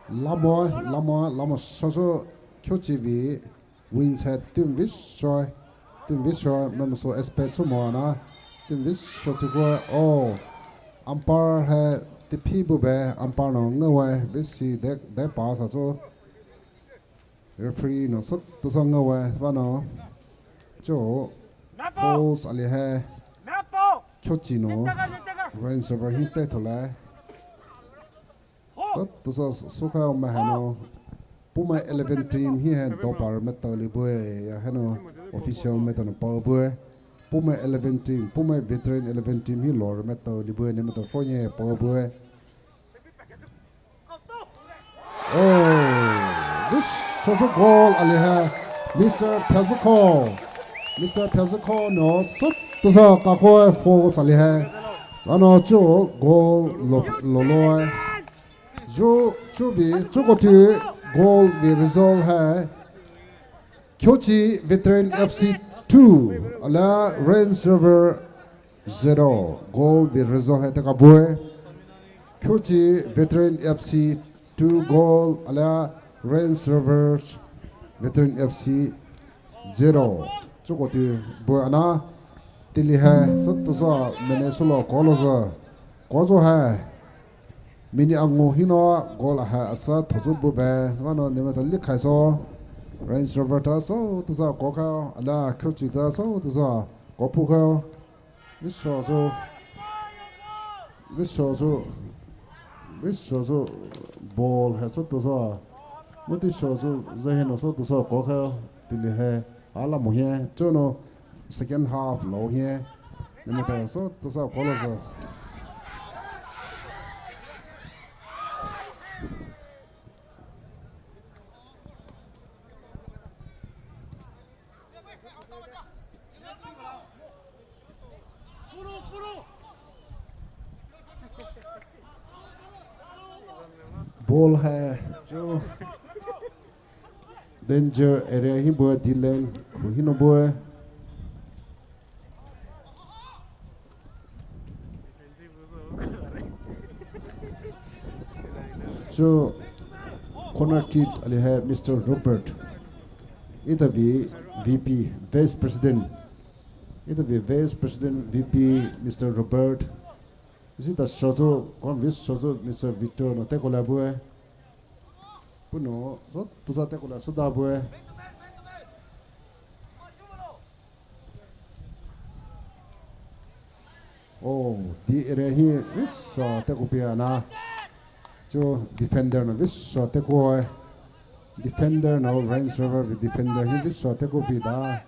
Lamo, lamo, lamo soso kyochi vei win side team vei soi, team vei soi, memo so expect so mo na, team vei soi tu ko, oh, umpire hai tipi bu be, umpire no ngawe, vei si de, de pass aso, referee no so, tu so ngawe, va no, cho, fouls ali hai, kyochi no, Range Rover hi te thole. Sa tusa sukha ma hano. Poumai eleven team hi hai dopar metal li bue ya hano official metal no pao bue. Poumai eleven team, Poumai veteran eleven team hi lor metal li bue ne metal fo ye pao bue. Oh, this so so goal ali hai. Mister Phezuko. Mister Phezuko no sut tusa kako foul ali hai. Ano chu goal lo lo lo hai. Ju, ju bi, ju ko tu goal bi result hai. Kyochi Veteran F C two, ala Range Rover zero. Goal bi result hai teka bue. Kyochi Veteran F C two goal, ala Range Rover Veteran F C zero. Ju ko tu bue ana. Tili hai, sut tusa mene sulo kolo sa. Kojo hai. Mini angu hino goal hai asa thoju bu be. Mano nime ta likhai so. Range Rover ta so tusa kokha. Ala khuchi ta so tusa kopu kha. Visho so. Visho so. Visho so. Ball hai so tusa. Muti sho so. Zahino so tusa kokha. Tili hai. Ala mo hie. Chono. Second half lo hie. Nime ta so tusa kolo so. Ball hai jo. Danger area hi bue, D-line khu hino bue. Cho corner kick ali hai Mister Robert. Ita vei V P, Vice President. Ita vei Vice President V P, Mister Robert. Zita shozo, kon vis shozo, Mister Victor no teko la bue. Puno, zo tuza teko la suda bue. Oh, di area hi visho teko pia na. Cho defender no visho teko. Defender no Range Rover defender hi visho teko pi da.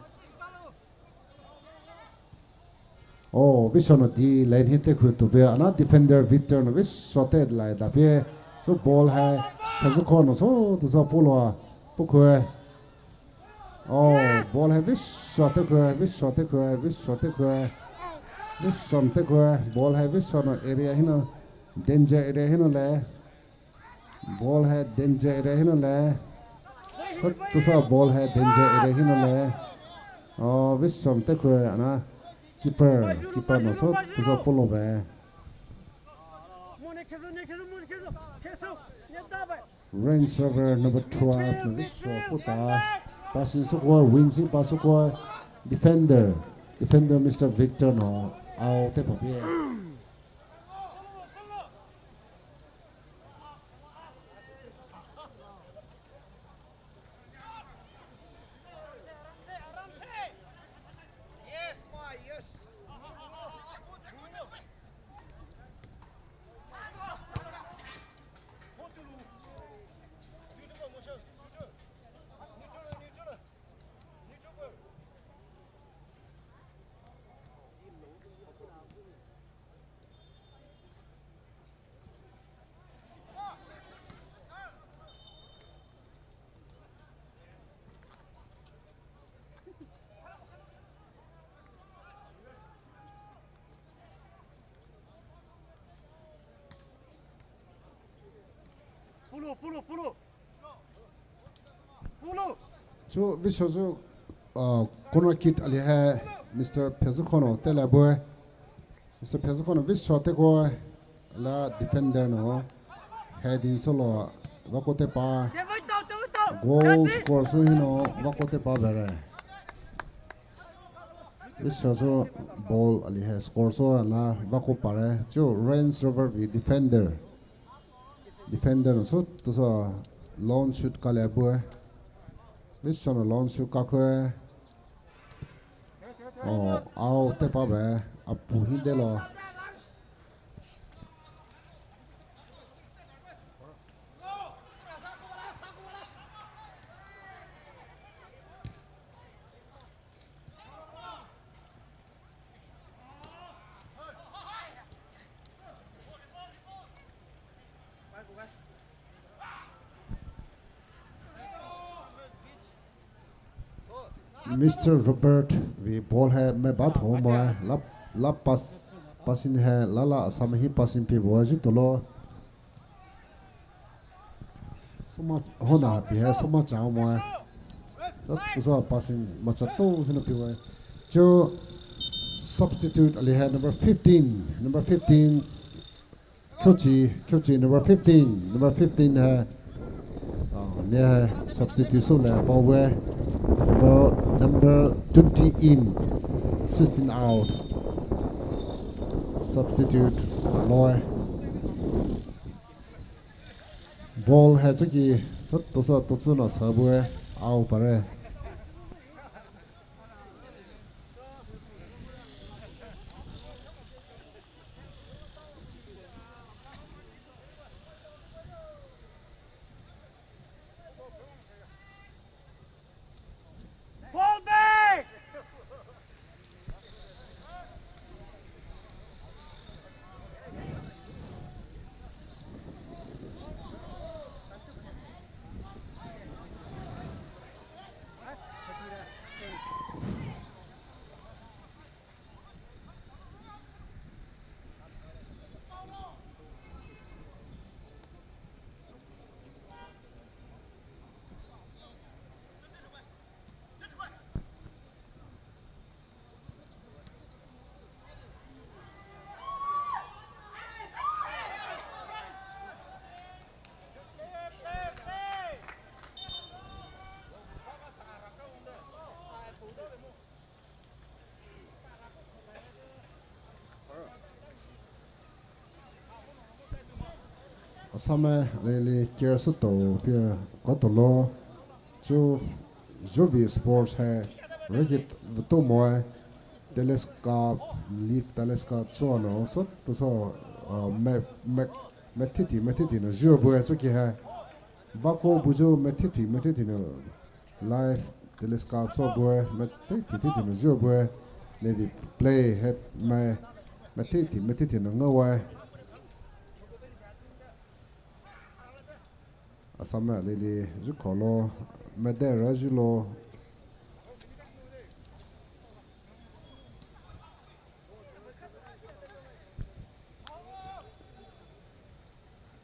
Oh, visho no di line hi te khu tu be ana defender Victor no visho te lai da be. So ball hai. Kazuko no so tu so polo. Pukue. Oh, ball hai visho te khu, visho te khu, visho te khu. Visho te khu. Ball hai visho no area hino. Danger area hino le. Ball hai danger area hino le. Sat tusa ball hai danger area hino le. Oh, visho te khu ana. Keeper, keeper no so tusa polo be. Range Rover number twelve no visho puta. Passing sukua, wing si pa sukua. Defender, defender Mister Victor no. Au te pa pie. Pulo, pulo, pulo. Chu vei sho chu, uh, corner kick ali hai Mister Phezukhono tela bue. Mister Phezukhono vei sho te ko la defender no heading solo vako te pa. Goal score sü hino vako te pa bere. Vei sho sü ball ali hai score sü la vako pare. Chu Range Rover vei defender. Defender no sü tu sü long shoot kale bue. Vei sho no long shoot kakhe. Oh, out te pa be, apu hinde lo. Mister Robert vei ball hai me bat ho mo la, la pass, passing hai la la Assam hi passing pi bo ji tolo. Suma hona pi hai suma cha mo. That was a passing macha to hino pi wa. Chu substitute ali hai number fifteen, number fifteen. Kyochi, Kyochi, number fifteen, number fifteen hai, ah, ne hai substitute sü le pa we, number, number twenty in, sixteen out. Substitute loi. Ball hai chuki, sat to sa to tsuna sa bue, out pare. Assam lele care sü to pia ko to lo chu juvi sports hai racket to mo telescope leaf telescope so no so to so me me me thiti me thiti no ju bu so ki hai vako bu ju me thiti me thiti no Live telescope so bue, me te ti ti ti no jo bue, levi play het me, me te ti me ti ti no nga wai. Assam me lili ju kho lo, me de ra ju lo.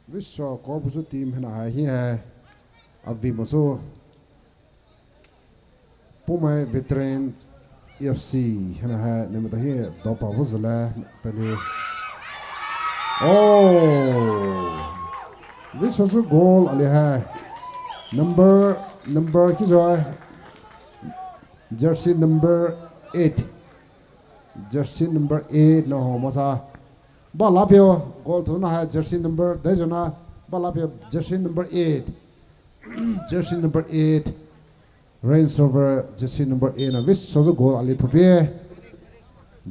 Vei sho ko bu ju team hena hai hi hai. Avi mo so. Poumai Veteran F C hena hai ne me ta hi do pa bu ju le ta ni. Oh. Vei sho ju goal ali hai. Number, number ki jo hai. Jersey number eight. Jersey number eight no ho masa. Ba lapio goal thuna hai jersey number dai jona ba lapio jersey number eight. Jersey number eight. Range Rover jersey number eight na vei sho ju goal ali thupie.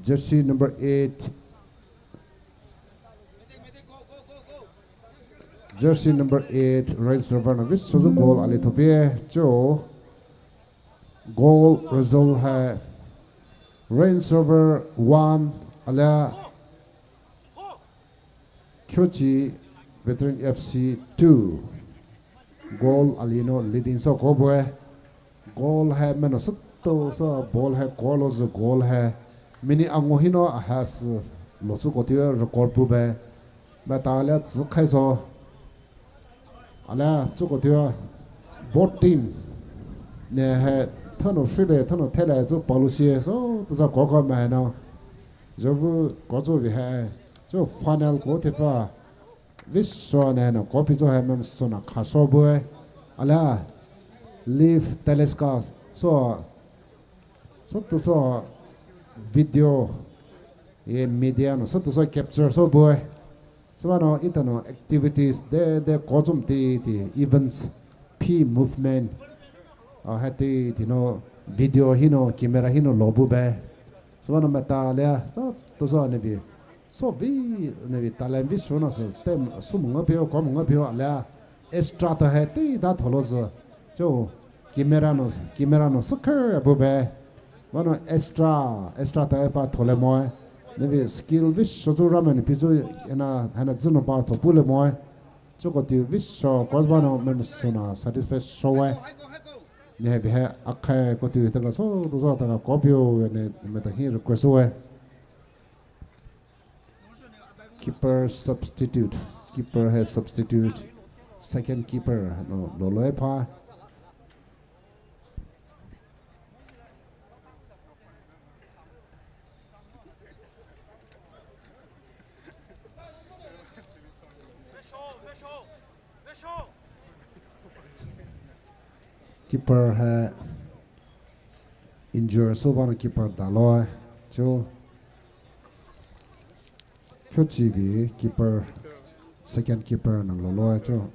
Jersey number eight. Jersey number eight Range Rover na vei sho ju goal ali thupie. Cho. Goal result hai Range Rover one ala Kyochi Veteran F C two. Goal ali no leading so ko bue. Goal hai meno sutto so ball hai goal zo goal hai. Mini ango hino ahas lo su ko tiu record bu be. Ba ta le tsu khai so. Ala tsu ko tiu both team. Ne he, thano shile, thano thele, zo palu sie, so, toza koko me he no. Zovu, kozo vi he, zo final ko te fa. Visho ne no, kopi zo he mem sona khaso bue. Ala, live telecast, so, so tozo video, ye media no, so tozo capture so bue. Sabano itano activities de, de kozum ti, ti events, P movement. Ah, hati, tino video hino, camera hino lobu be. Sabano meta lea, so, tozo nevi. So vi, nevi talent vi suna so, tem, sum ngapio, kom ngapio lea. Extra ta hati, da tholo zo. Cho, camera no, camera no, so khe abu be. Mano extra, extra ta epa thole moe. Nevi skill visho zu ramen pizu ena hana zino pa thopu le moe. Choko ti visho kozbano mem sona satisfy showe. Ne he bihe akhai ko ti taka so, tozo taka kopio ne meta hi request we. Keeper substitute. Keeper hai substitute. Second keeper no lolo e pa. Keeper hai injure so bano keeper daloi cho. Kyochi vi keeper, second keeper nang lolo cho.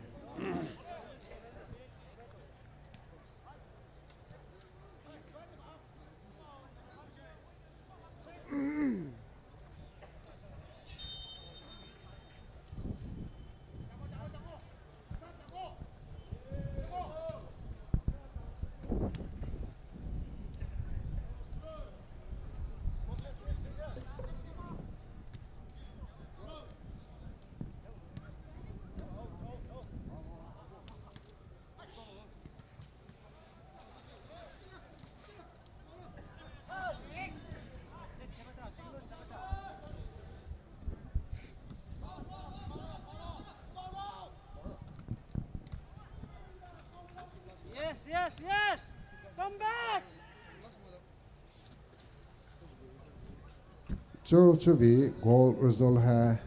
Yes, yes, yes! Come back! Cho cho vi goal result hai.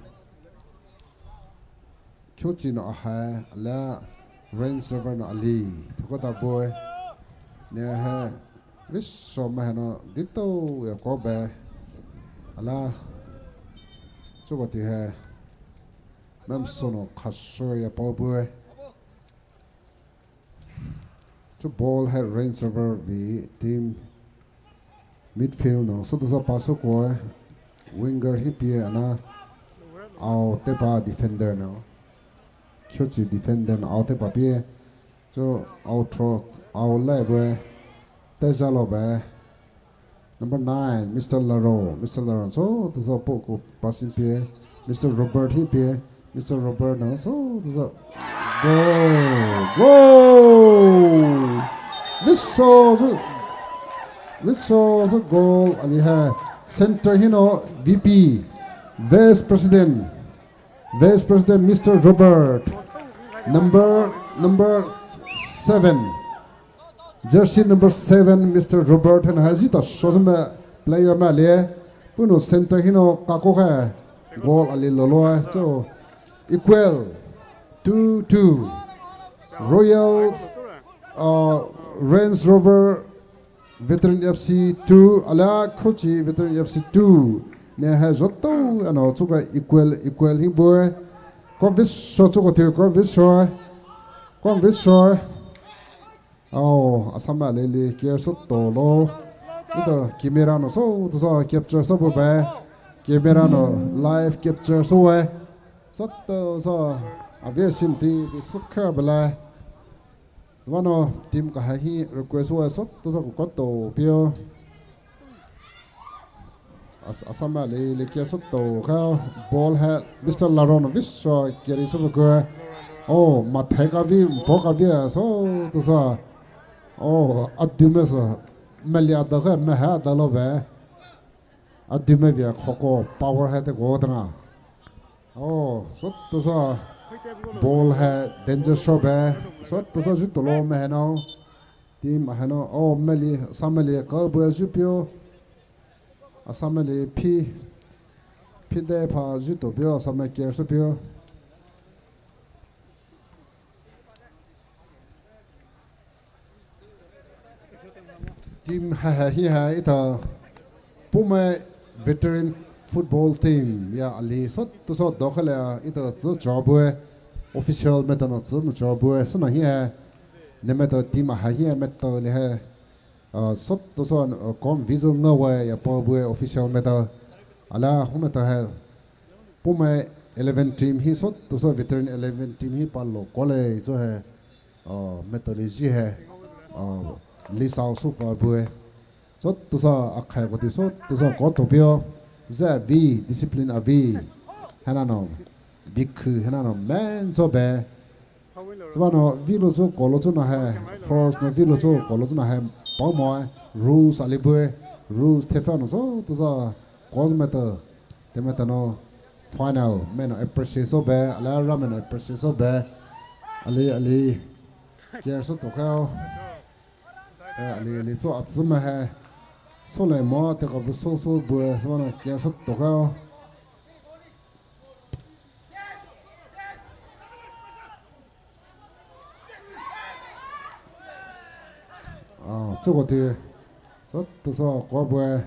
Kyochi no ahai, ala Range Rover no ali. Thoko ta bue. Ne hai. Visho ma hai no dito ya ko be. Ala. Cho ko ti hai. Mem sono khaso ya pa bue. Cho ball hai Range Rover vi team midfield no. So tozo pass ko winger hi pie ana. Ao tepa defender no. Kyochi defender no ao tepa pie. Cho ao throw ao lai bue. Teja lo be. Number nine, Mister Laro. Mister Laro. So tozo po ko passing pie. Mister Robert hi pie. Mister Robert no. So tozo. Goal. Goal. Visho. Visho goal. Ali hai. Center hi no V P. Vice President. Vice President Mister Robert. Number, number seven. Jersey number seven, Mister Robert, and has it a showsman player male. Puno center hino kako hai. Goal ali lolo hai. So equal two two. Royal uh, Range Rover Veteran F C two, ala Khuchi Veteran F C two. Ne hai zoto ano chuka equal equal hi bue. Ko visho chuko te ko visho. Ko visho. Ao, asama lele care so tolo. Ito camera no so tozo capture so bu bai. Camera no live capture so wai. So tozo aviation ti ti sukha bala. Sabano team ka hai hi request wai so tozo ko koto pio. As-, asama le, le kia soto ka ball hai Mister Laron visho kiri soto ko. Oh, mathai ka vi, mpo ka vi, so tozo. Oh, adu me so. Meli ada ka, me ha ada lo be. Adu me vi khoko power hai te ko tana. Oh, so tozo. Ball hai danger shot be. So tozo ju tolo me hai no. Team ahai nou, oh, meli, Assam meli, ka bue zhu pio. Assam meli phi, phi de pha zhu to pio, Assam meli care sü pio. Team ha ha hi ha ita Poumai veteran football team ya ali sot to sot dokhale ita tsü chobue official meta no tsü no chobue suna hi ha ne meta team ha hi ha meta le ha sot to sot kom vizu ngawe ya pobue official meta ala hu meta ha Poumai eleven team hi sot to sot veteran eleven team hi palo kole cho ha meta le ji ha li sao su fa bue. Sot to sot akhai ko ti sot to sot ko to pio. Za vi discipline a vi. Hana no. Bikhu hana no man so be. Saba no vi lo so ko lo so na ha. Force no vi lo so ko lo so na ha. Pao mo rules ali bue. Rules te fa no sot to sot ko meta. Te meta no final. Me no appreciate so be. Ala ra me no appreciate so be. Ali ali. Care so to kao. Ali ali cho atsü ma ha. So le mo te ka bu so so bue so na kia so to ka. Ah, cho ko te. So to so ko bue.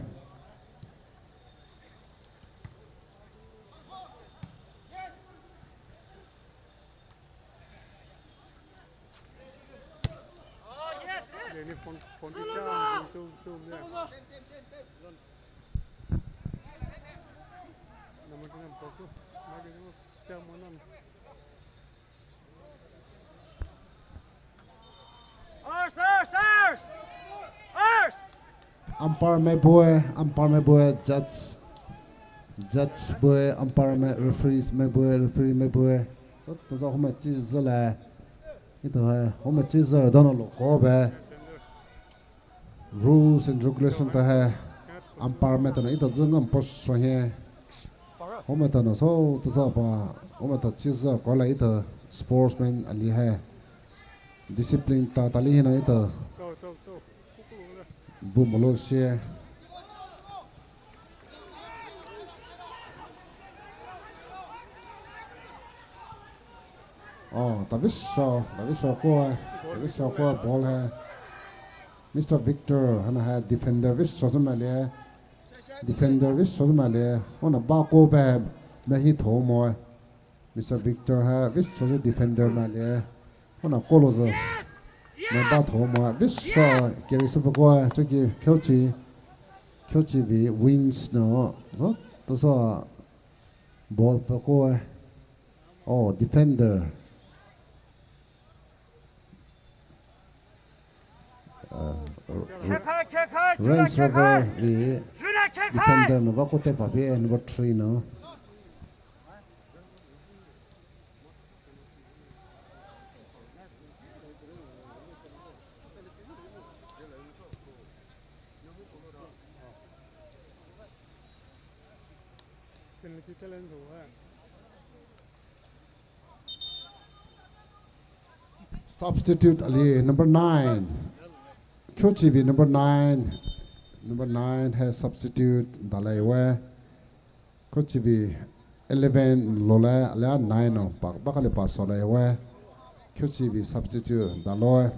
Umpire mai bue, umpire mai bue, judge. Judge bue, umpire mai, referees mai bue, referee mai bue. Sot to sot home chi zela. Ito hai, home chi zela dono lo ko be. Rules and regulation ta hai. Umpire mai ta na ito zengam post so hai. Home ta na sot to sot pa, home ta chi zela ko la ito sportsman ali hai. Discipline ta tali hina ito. Bu malo shie. Oh, ta visho, ta visho ko, ta visho ko ball hai. Mister Victor, hana hai defender visho zuma le. Defender visho zuma le. Ona ba ko ba, ma hi tho mo. Mister Victor ha, visho defender ma le. Ona kolo zo. Mai ba tho mo. Visho, kiri su ko, choki, kyochi. Kyochi vi wins no. Zo, to so. Ball ko. Oh, defender. Range Rover vi defender no va kote papi number three no. Substitute ali number nine. Kyochi vi number nine. Number nine hai substitute dalai we. Kyochi vi eleven lole ali nine no pa bakale pa solai we. Kyochi vi substitute daloi.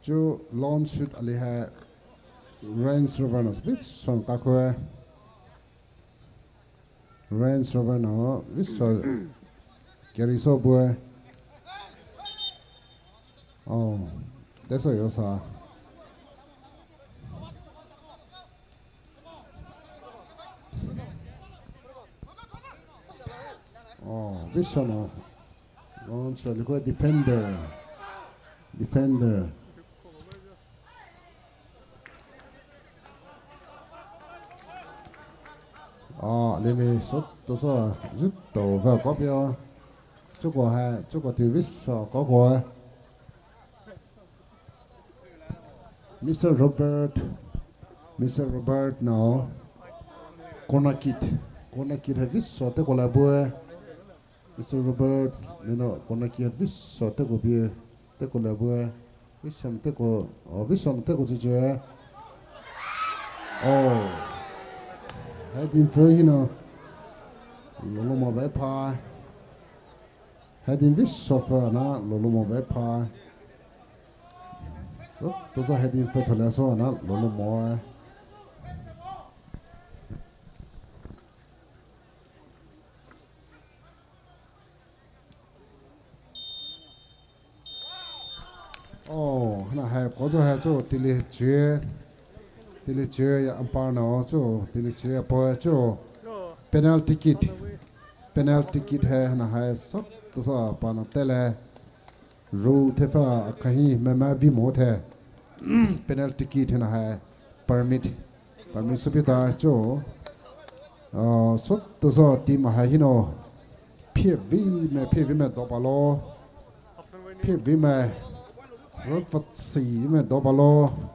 Chu long shoot ali hai Range Rover no speed song kakue. Range Rover no visho kiri so bue. Oh, that's a yosa. Oh, visho no. Long shoot ali ko defender. Defender. Ah, lele sot to so zut to va ko pio. Chuko hai, chuko ti visho ko ko. Mister Robert, Mister Robert no. Corner kick, corner kick hai visho te ko la bue. Mister Robert, neno corner kick hai visho te ko bue. Teko le bue. Visham teko. Oh, Visham teko chiche. Oh. Heading fei hina. Lolo mo ve pa. Heading Visham fei na lolo mo ve pa. So, tosa heading fei thole so na lolo mo. Oh, na hai ko jo hai cho tili che. Tili che ya umpire na cho tili che ya po cho. Penalty kick. Penalty kick hai na hai sot tosa pa na tele. Rule the fa kahi mema vi mo the. Penalty kick the na hai permit. Permit supi ta cho. Ah, sot tosa team hai hino. Phi vi me, phi vi me do palo. Phi vi me. Tsi fa si me do palo.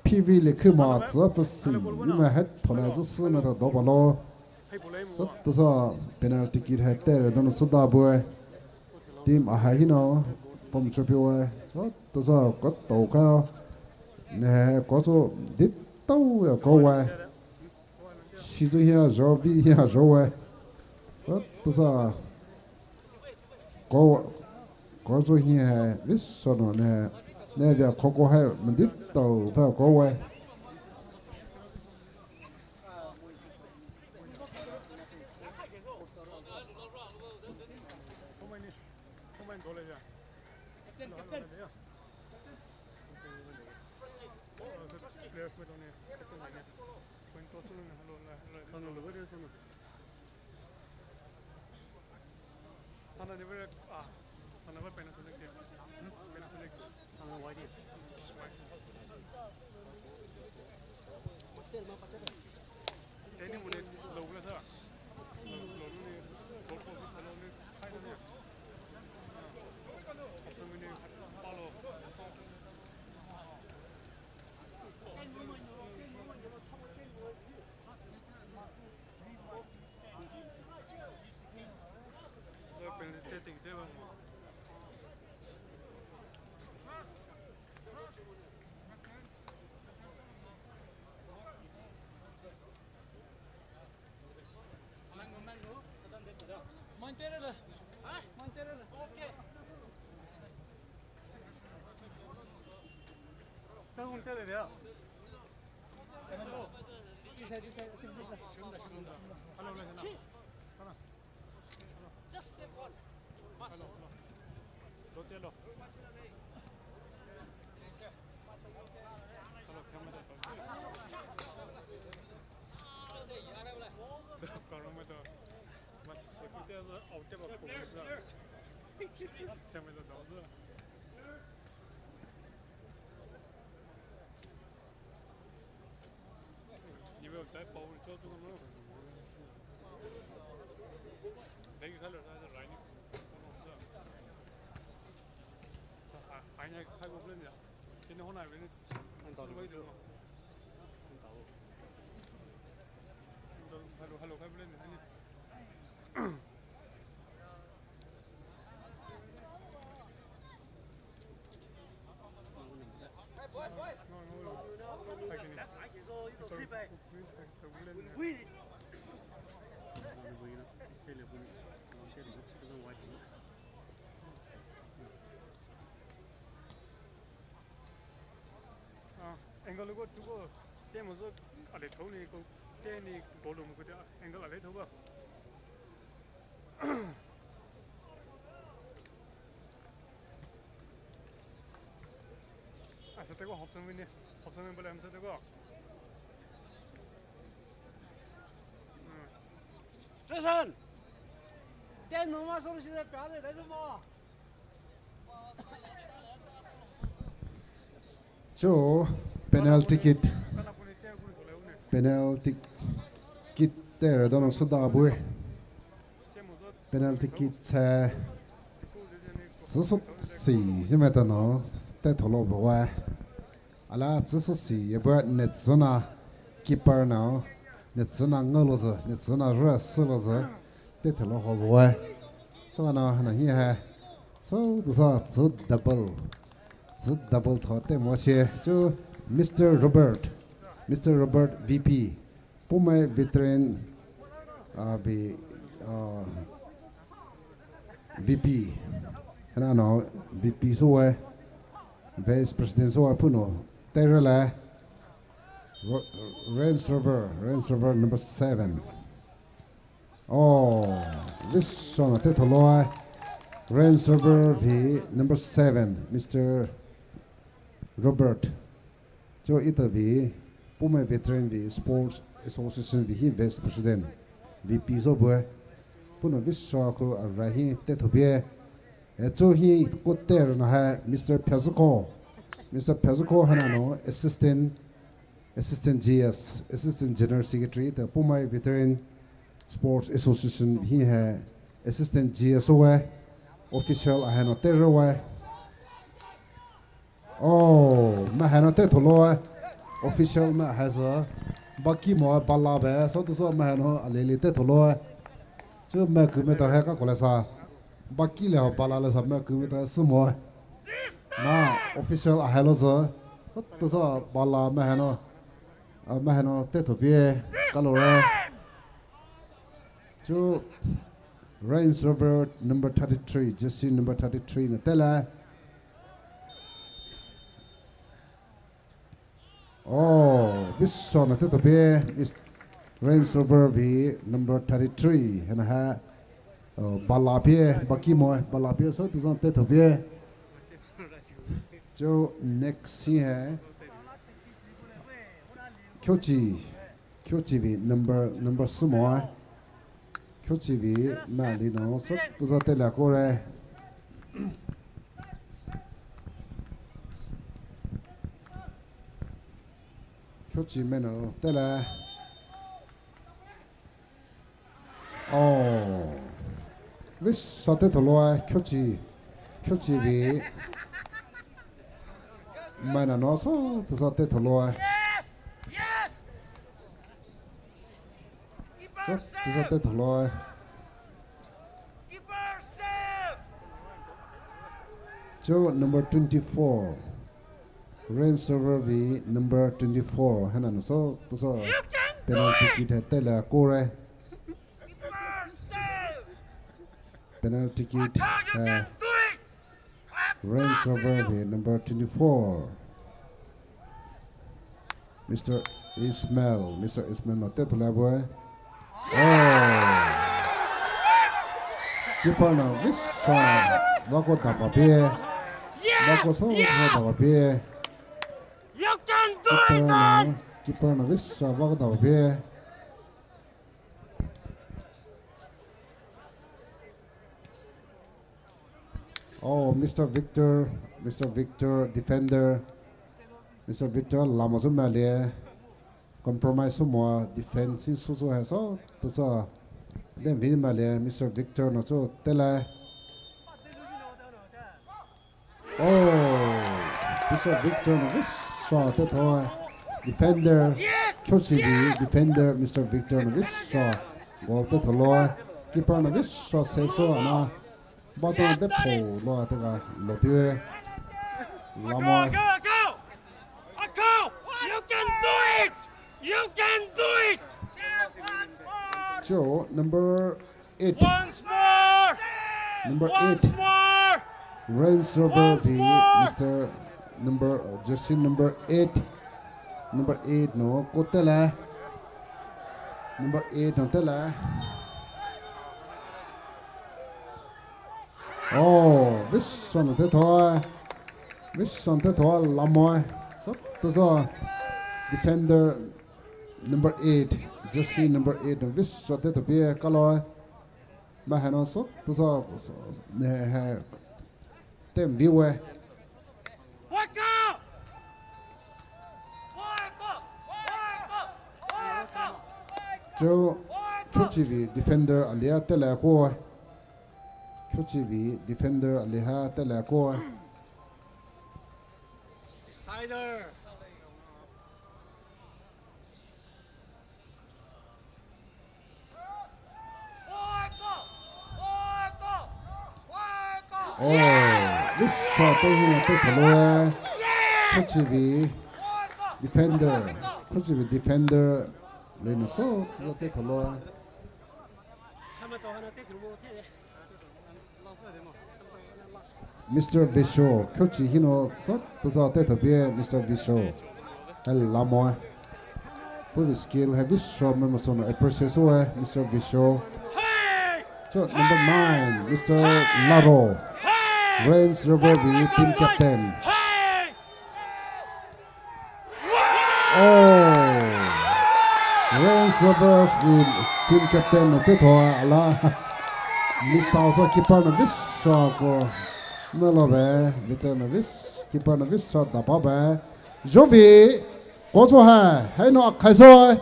Phi vi le khu ma tsi fa si me het thona zu si me do palo. Sot tosa penalty kick hai tere don su da bue. Team ahai hino pom chopi wai. Sot tosa ko to ka. Ne ko so dit to ya ko wai. Shi zo hia zo vi hia zo wai. Sot tosa ko ko zo hia vi so no ne ne via ko ko hai ma dit to va ko wai. Sana ni bere, ah, sana bere Panasonic dia. Hmm? Panasonic. Sana wadi. Wadi. Teni mune lo bula sa. Lo, lo ni, lo ko, lo ni, kai ni. Apa ni, palo. Ah, angle ko tu ko, te mo zo ale thou ni ko, te ni ko lo mo ko te angle ale thou ba. Asa te ko hop sang ni, hop sang ni bole am sa te ko. Hmm. Jason! Te no ma so si de pa de, de ma. Cho penalty kick. Penalty kick tere don su da bue. Penalty kick tsü. Tsi su si, si me ta no. Te tholo bue. Ala tsi su si, ye bue net zona keeper na, net zona ngalo zo, net zona re silo zo, te thelo ho bue. So na, na hi hai. So, tusa, tsü double. Tsü double tho te mo she. Chu Mister Robert. Mister Robert V P. Poumai veteran, uh, V, uh, V P. Haina nou V P souwe. Vice President souwe puhnou. Terele. Ro-, Range Rover, Range Rover number seven. Oh, vei sa nou te tholoue. Range Rover vei number seven, Mister Robert. Cho ita vei, Poumai Veteran vei Sports Association vei hi Vice President, V P sou bue. Puhnou vei sa ko ara hi te thopie. E cho hi ko te rana hai Mister Pyazuko. Mister Pyazuko haina nou Assistant Assistant G S, Assistant General Secretary, the Poumai Veteran Sports Association, hi hai Assistant G S souwe, official ahaina te rowe. Oh, mahaina te tholoue, official mahaisa, baki mo bala be, so tusa mahaina alili te tholoue. Chu maku me ta hai ka kolesa. Baki le ho bala le sa maku me ta sumo. Na official ahailo sa. Tusa bala mahaina. Ah, mahaina te thopie. Kalore. Chu Range Rover number thirty-three, jersey number thirty-three nou tele. Oh, vei sa nou te thopie, is Range Rover vei number thirty-three, haina hai, oh, bala pie, baki mo, bala pie, so tusa te thopie. Cho next hi hai, Kyochi, Kyochi vei number, number sumo. Kyochi vei maili nou, so tusa tele kore. Kyochi me nou tele. Oh. Vei sa te tholoue, Kyochi. Kyochi vei. Maina nou so tusa te tholoue. So, tusa te tholoue. Cho number twenty-four. Range Rover vei number twenty-four. Haina nou so, tusa penalty kick hai tele kore. Penalty kick hai. Range Rover vei number twenty-four. Mister Ismail, Mister Ismail nou te tholoue bue. Oh. Keeper nou vei sa vako daba pie. Vako sa vako daba pie. Keeper nou, keeper nou vei sa vako daba pie. Oh, Mister Victor, Mister Victor, defender. Mister Victor, lama sou malie. Compromise sou mo, defense sou sou hai so, tusa. Then vei malie, Mister Victor nou sou tele. Oh, Mister Victor nou vei sa te thou. Defender, Kyochi vei defender, Mister Victor nou vei sa. Goal te thou lo. Keeper nou vei sa save sou ana. Ball te phou lo te ka lo te. Lama. Cho number eight. Once more! Number eight. Once more! Range Rover vei Mister number, uh, jersey number eight. Number eight nou ko tele. Number eight nou tele. Oh, vei sa nou te thou. Vei sa nou te thou lama. So, tusa defender number eight, jersey number eight, vei sa te thou pie color. Mahano so, tusa, ne, he, tem view. Cho, Kyochi vei defender alia tele ko. Kyochi vei defender alia tele ko. Decider. Oh, this shot, eh, hina te thalo, eh. Khuchibi defender. Khuchibi defender. Lena so, te thalo, eh. Mister Visho, khuchi hina so, te sa te thabi, eh, Mister Visho. Hel lamo, eh. Put the skill, have this shot, me masono appreciate so, eh, Mister Visho. So, number nine, Mister Laro. Range Rover, the team captain. Oh. Range Rover, the team captain, no te thoa, ala. Miss out so keeper no this shot ko. No lo be, veteran no this, keeper no this shot da pa be. Jovi, kozo hai, hai no akhai so.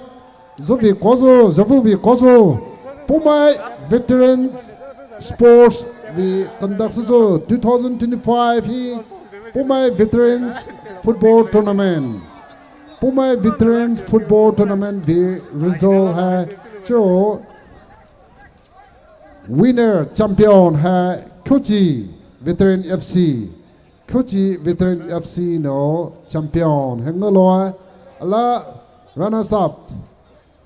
Jovi kozo, Jovi kozo. Poumai Veterans Sports vi conduct so two thousand twenty-five hi Poumai Veterans Football Tournament. Poumai Veterans Football Tournament vi result hai cho winner champion hai Kyochi Veteran F C. Kyochi Veteran F C no champion hai ngalo, ala runners up.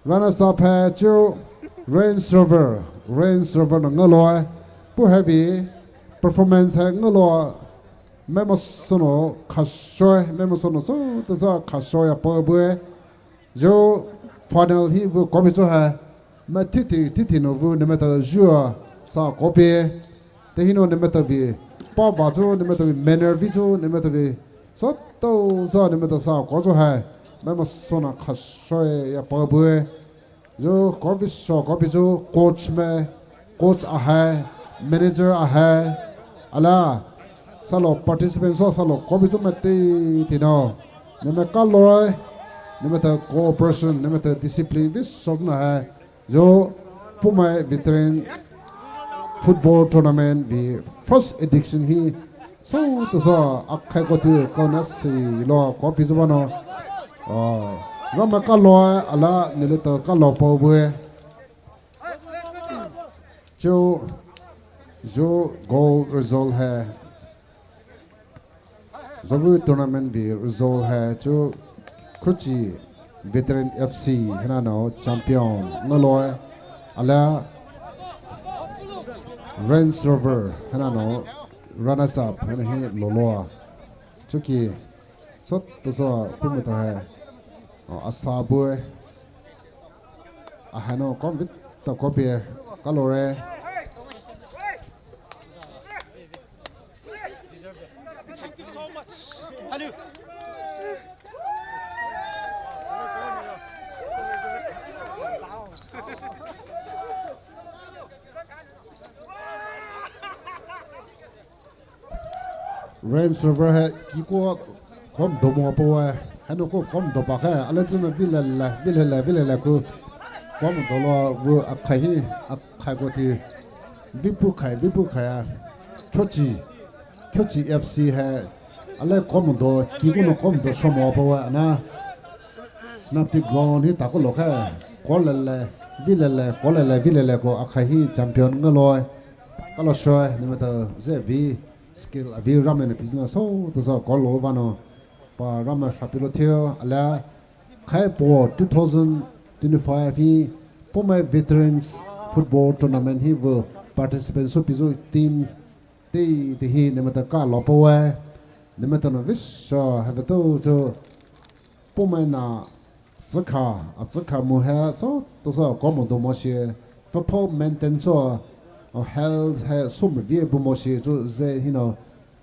Runners up hai chu Range Rover, Range Rover no ngalo. Pu heavy performance hai ngalo. Memo sono khashoi, memo sono so te sa khashoi ya pa bue. Yo final hi vu kobi cho hai. Ma titi, titi no vu ne meta jua sa kopi. Te hino ne meta vi pa va cho, ne meta vi manner vi cho, ne meta vi so to sa ne meta sa ko cho hai. Memo sono khashoi ya pa bue. Yo, kobi so, kobi so, coach me, coach ahai, manager ahai, ala, salo participant so, salo kobi so me te, te no. Ne me kaloi, ne me ta cooperation, ne me ta discipline, this sort na hai. Yo, Poumai Veteran Football Tournament, the first edition hi, so to so, akhai ko tu, ko na si lo, kobi so ba no. Ah, rama kalo ala nilito kalo pa bue. Cho, yo goal result hai. Zavu tournament vi result hai cho Khuchi Veteran F C hina no champion ngalo ala Range Rover hina no runners up hina hi lolo. Cho ki Sot to so pumita hai. Oh, asa bue. Ahano kom vit to kopie. Kalore. Thank you so much. Hello. Range Rover hai kiko kom domo pa wai. Hano ko kom do pa kha. Ale tu na vilele, vilele, vilele ko. Kom dolo wu akhai hi, akhai ko ti. Vipu khai, vipu khai a. Kyochi, Kyochi F C hai. Ale kom do, kiko no kom do somo pa wai na. Snap ti ground hi tako lo kha. Kolele, vilele, kolele, vilele ko akhai hi champion ngaloi. Kalo shoi, nimeta ze vi skill avi ramen business so to so kolo vano pa rama shapilo theo ala khai po two thousand twenty-five hi Poumai Veterans Football Tournament hi vo participant so pizo team te te hi nimeta kalo pa wai nimeta no visho have to so Poumai na tsükha, a tsükha mu hai so to so komo do mo shi, fa po maintain so, a health hai so me vie bu mo shi so ze hino,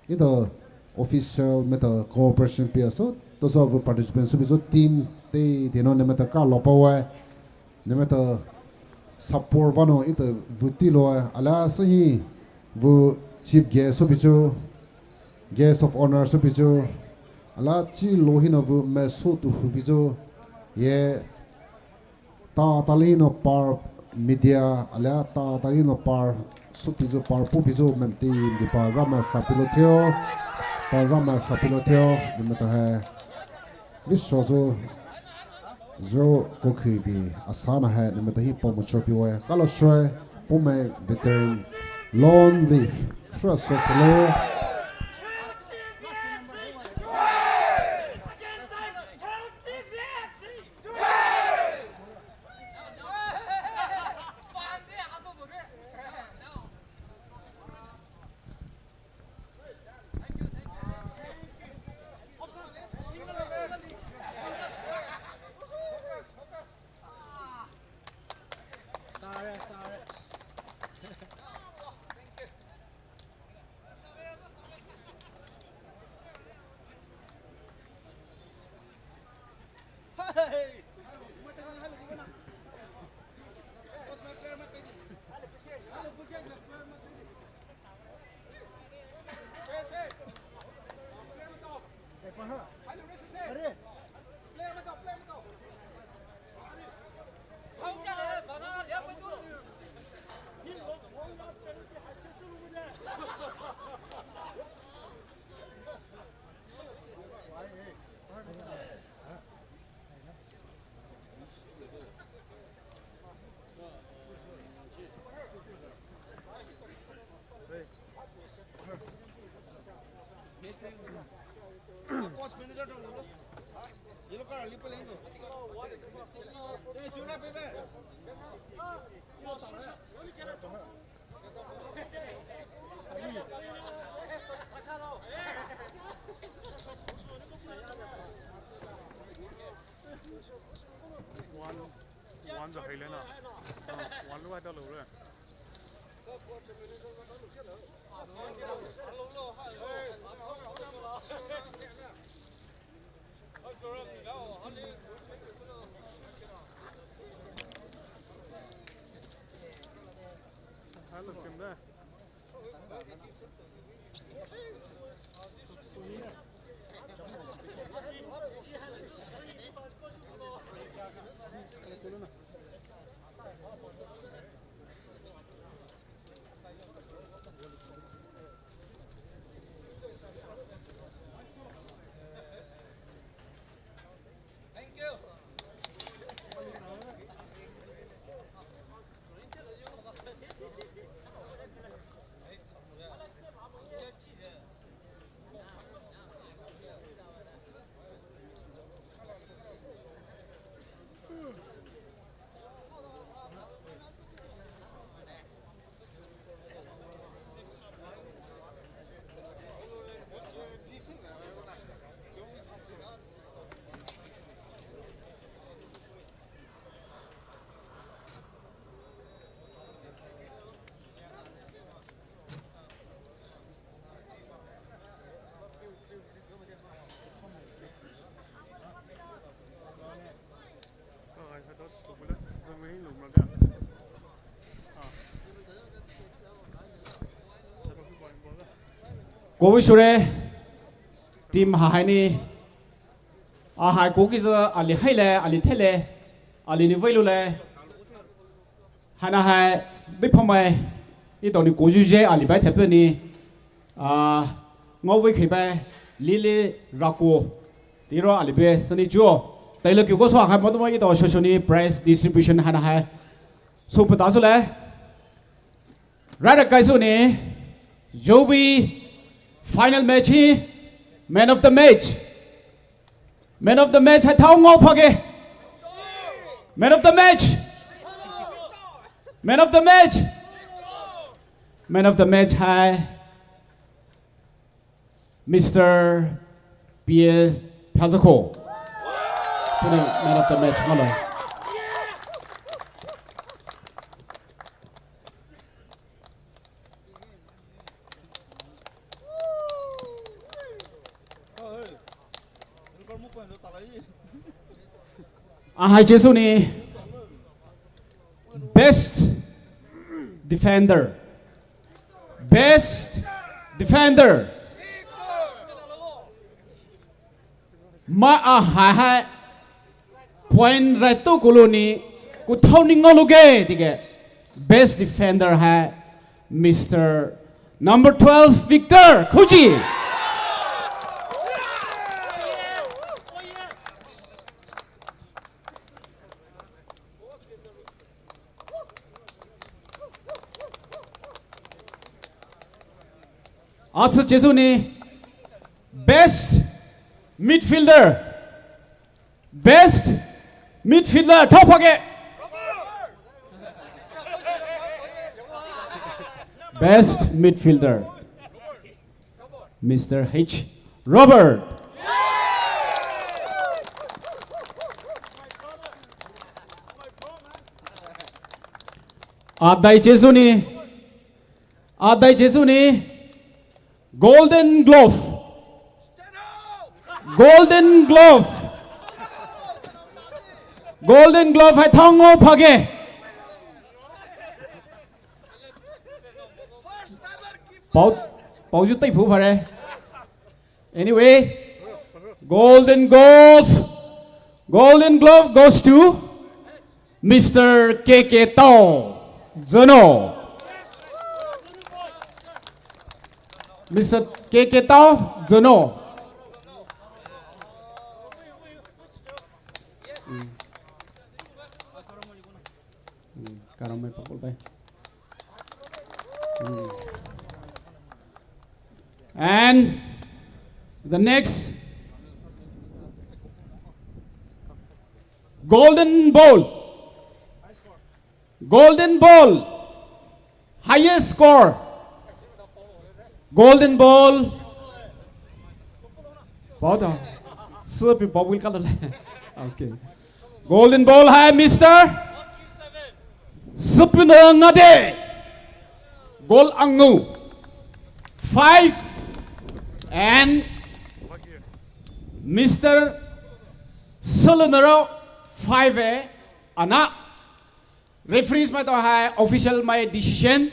ito official meta cooperation pia so to so vu participant so bi so team te te no ne meta kalo pa wai, ne meta support vano ito vu ti lo ala so hi vu chief guest so bi so guest of honor so pizo, ala chi lo hino vu me so tu hu pizo, ye ta ta le hino par media, ala ta ta le hino par so pizo, par pu pizo, mem ti di par rama shapilo theo, par rama shapilo theo, di meta hai. Visho zo, zo kokhi bi, asana hai, nimeta hi pomo chopi wai. Kalo shoi, Poumai veteran, long live. Cross of the law. Sorry, sorry. One, one to Helena. One lo ai ta lo re. Hello, Kim da. Kowi sure, team hahaini, ahai koki za ali haile, ali thele, ali ni veilu le. Haina hai, diphamai, ito ni koyu je ali bai thepe ni, ah, ngau vei khei bai, lili rako, tiro ali be, sani chuo. Tailo kiu ko so hai mo to mo ito shosho ni prize distribution haina hai. So pata so le. Rada kai so ni, Jovi final match hi, man of the match. Man of the match hai thao ngau phage. Man of the match. Man of the match. Man of the match hai Mister P S Phazako. Tuni man of the match ngalo. Ahai Jesu ni best defender. Best defender. Ma ahai hai point rai to kulu ni ku thao ni ngau lu ge dige. Best defender hai Mister number twelve Victor Khuji. Asü Jesu ni best midfielder. Best midfielder. Thaophage. Best midfielder, Mister H Robert. Adai Jesu ni, Adai Jesu ni Golden Glove. Golden Glove. Golden Glove hai thang o phage. Pao, pao ju tai phu phare. Anyway, Golden Glove, Golden Glove goes to Mister K K Tao Zeno. Mister K K Tao Zeno. Mm. Mm, karam mai pakol bai. Mm. And the next Golden Ball. Golden Ball. Highest score. Golden Ball. Pao da. Sü pi pao wil kala le. Okay. Golden Ball hai Mister Süpünü Ngade. Goal angu five and Mister Sülünero five e ana. Referees maitao hai official mai decision.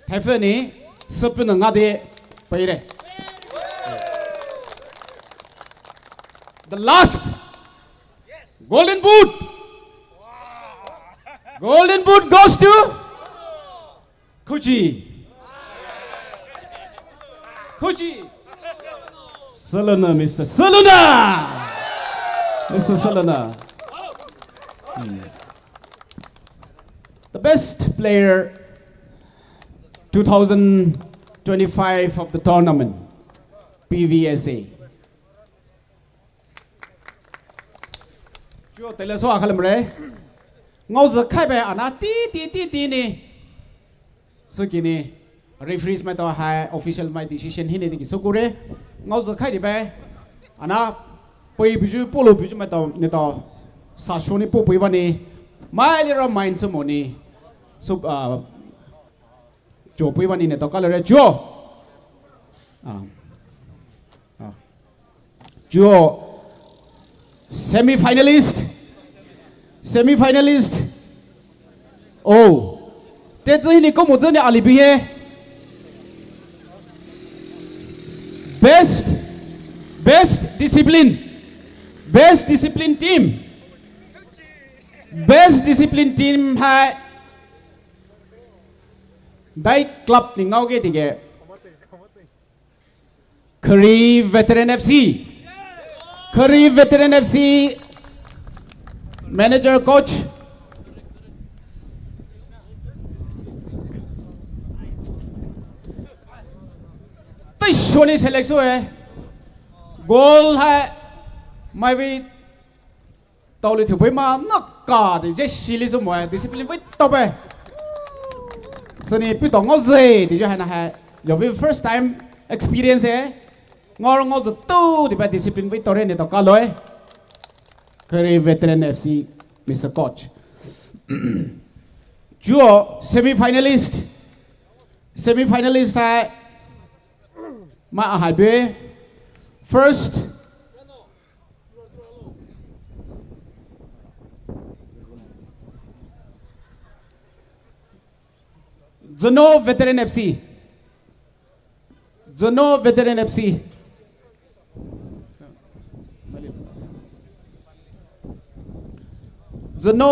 Thaiphü ni Süpünü Ngade peire. The last Golden Boot. Golden Boot goes to Kuchi. Kuchi. Sülünü, Mister Sülünü. Mister Sülünü. Hmm. The best player two thousand twenty-five of the tournament, P V S A. Chuo tele so akhalam re. Ngao zü khai be ana ti ti ti ti ni. Sükini referees maitao hai official mai decision hi ne diki sükure. Ngao zü khai di be ana pui biju polo biju maitao neitao sa shoni po pui bani. Mai lira mind sü moni. So, uh, Chuo pui bani neitao kalare chuo. Ah. Ah. Chuo semi-finalist. Semi-finalist. Oh. Te tsü hini komo tsü ni alibi he. Best. Best discipline. Best discipline team. Best discipline team hai. Dai club ni ngao ke tige. Khari Veteran F C. Khari Veteran F C. Manager, coach. Tai shoni select so eh. Goal hai. Mai vi Tao li thiu pui ma na ka de je shi li zu mo, discipline pui tao pe. Sini pui tao ngao zai de je hai na hai. Yo pui first time experience eh. Ngao ngao zu tu de pe discipline pui tao re ne tao ka loi. Khari Veteran F C, Mister Coach. Chuo semi-finalist. Semi-finalist hai. Ma a hai be. First. Zeno Veteran F C. Zeno Veteran F C. Zeno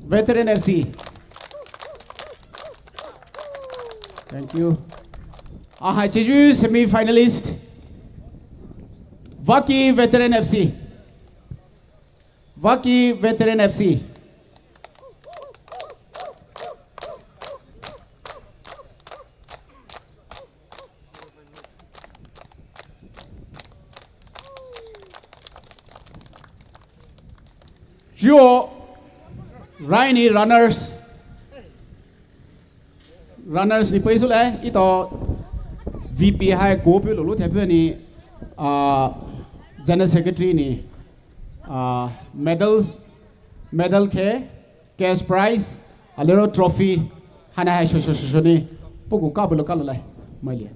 Veteran F C. Thank you. Ahai cheju semi-finalist. Vaki Veteran F C. Vaki Veteran F C. Chuo, raini runners. Runners ni pei sule, ito V P hai kopi lulu tepe ni, ah, General Secretary ni, ah, medal, medal ke, cash prize, alero trophy, hana hai sho sho sho sho ni, puku kabulo kalulai, maili.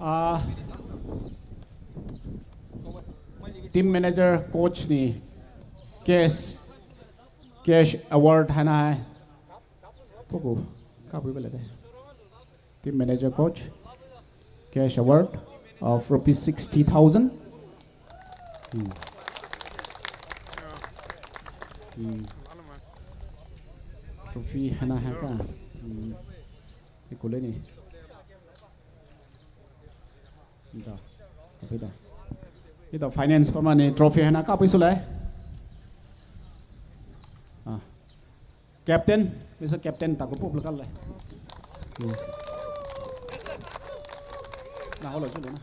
Ah, team manager, coach ni cash, cash award hana hai. Puku, kapi bela de. Team manager, coach, cash award of rupees sixty thousand. Hmm. Hmm. Trophy hana hai ka. Hmm. Ikule ni. Ito, ito. Ito finance pamani trophy hana kapi sule. Ah. Captain, Mister Captain, taku pop lokal le. Hmm. Na, holo, chule na.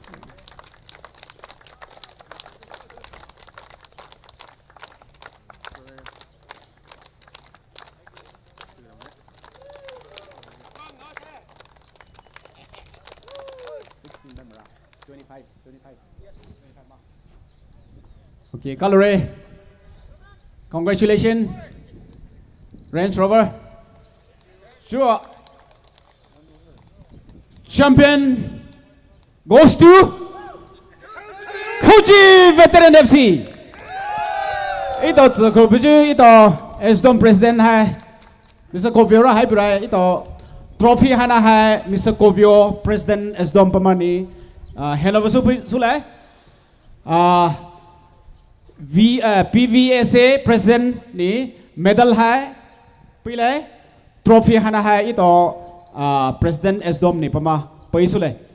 Sixteen member, ah. Twenty-five, twenty-five. Okay, Kalore. Congratulations. Range Rover. Sure. Champion goes to Khuji Veteran F C. Ito tsü ko buju ito S D O M President hai Mister Kovio ra hai burai ito trophy hana hai Mister Kovio President S D O M pamani, ah, hand over su, sule. Ah, V, ah, P V S A President ni medal hai pile trophy hana hai ito, ah, President S D O M ni pama pei sule.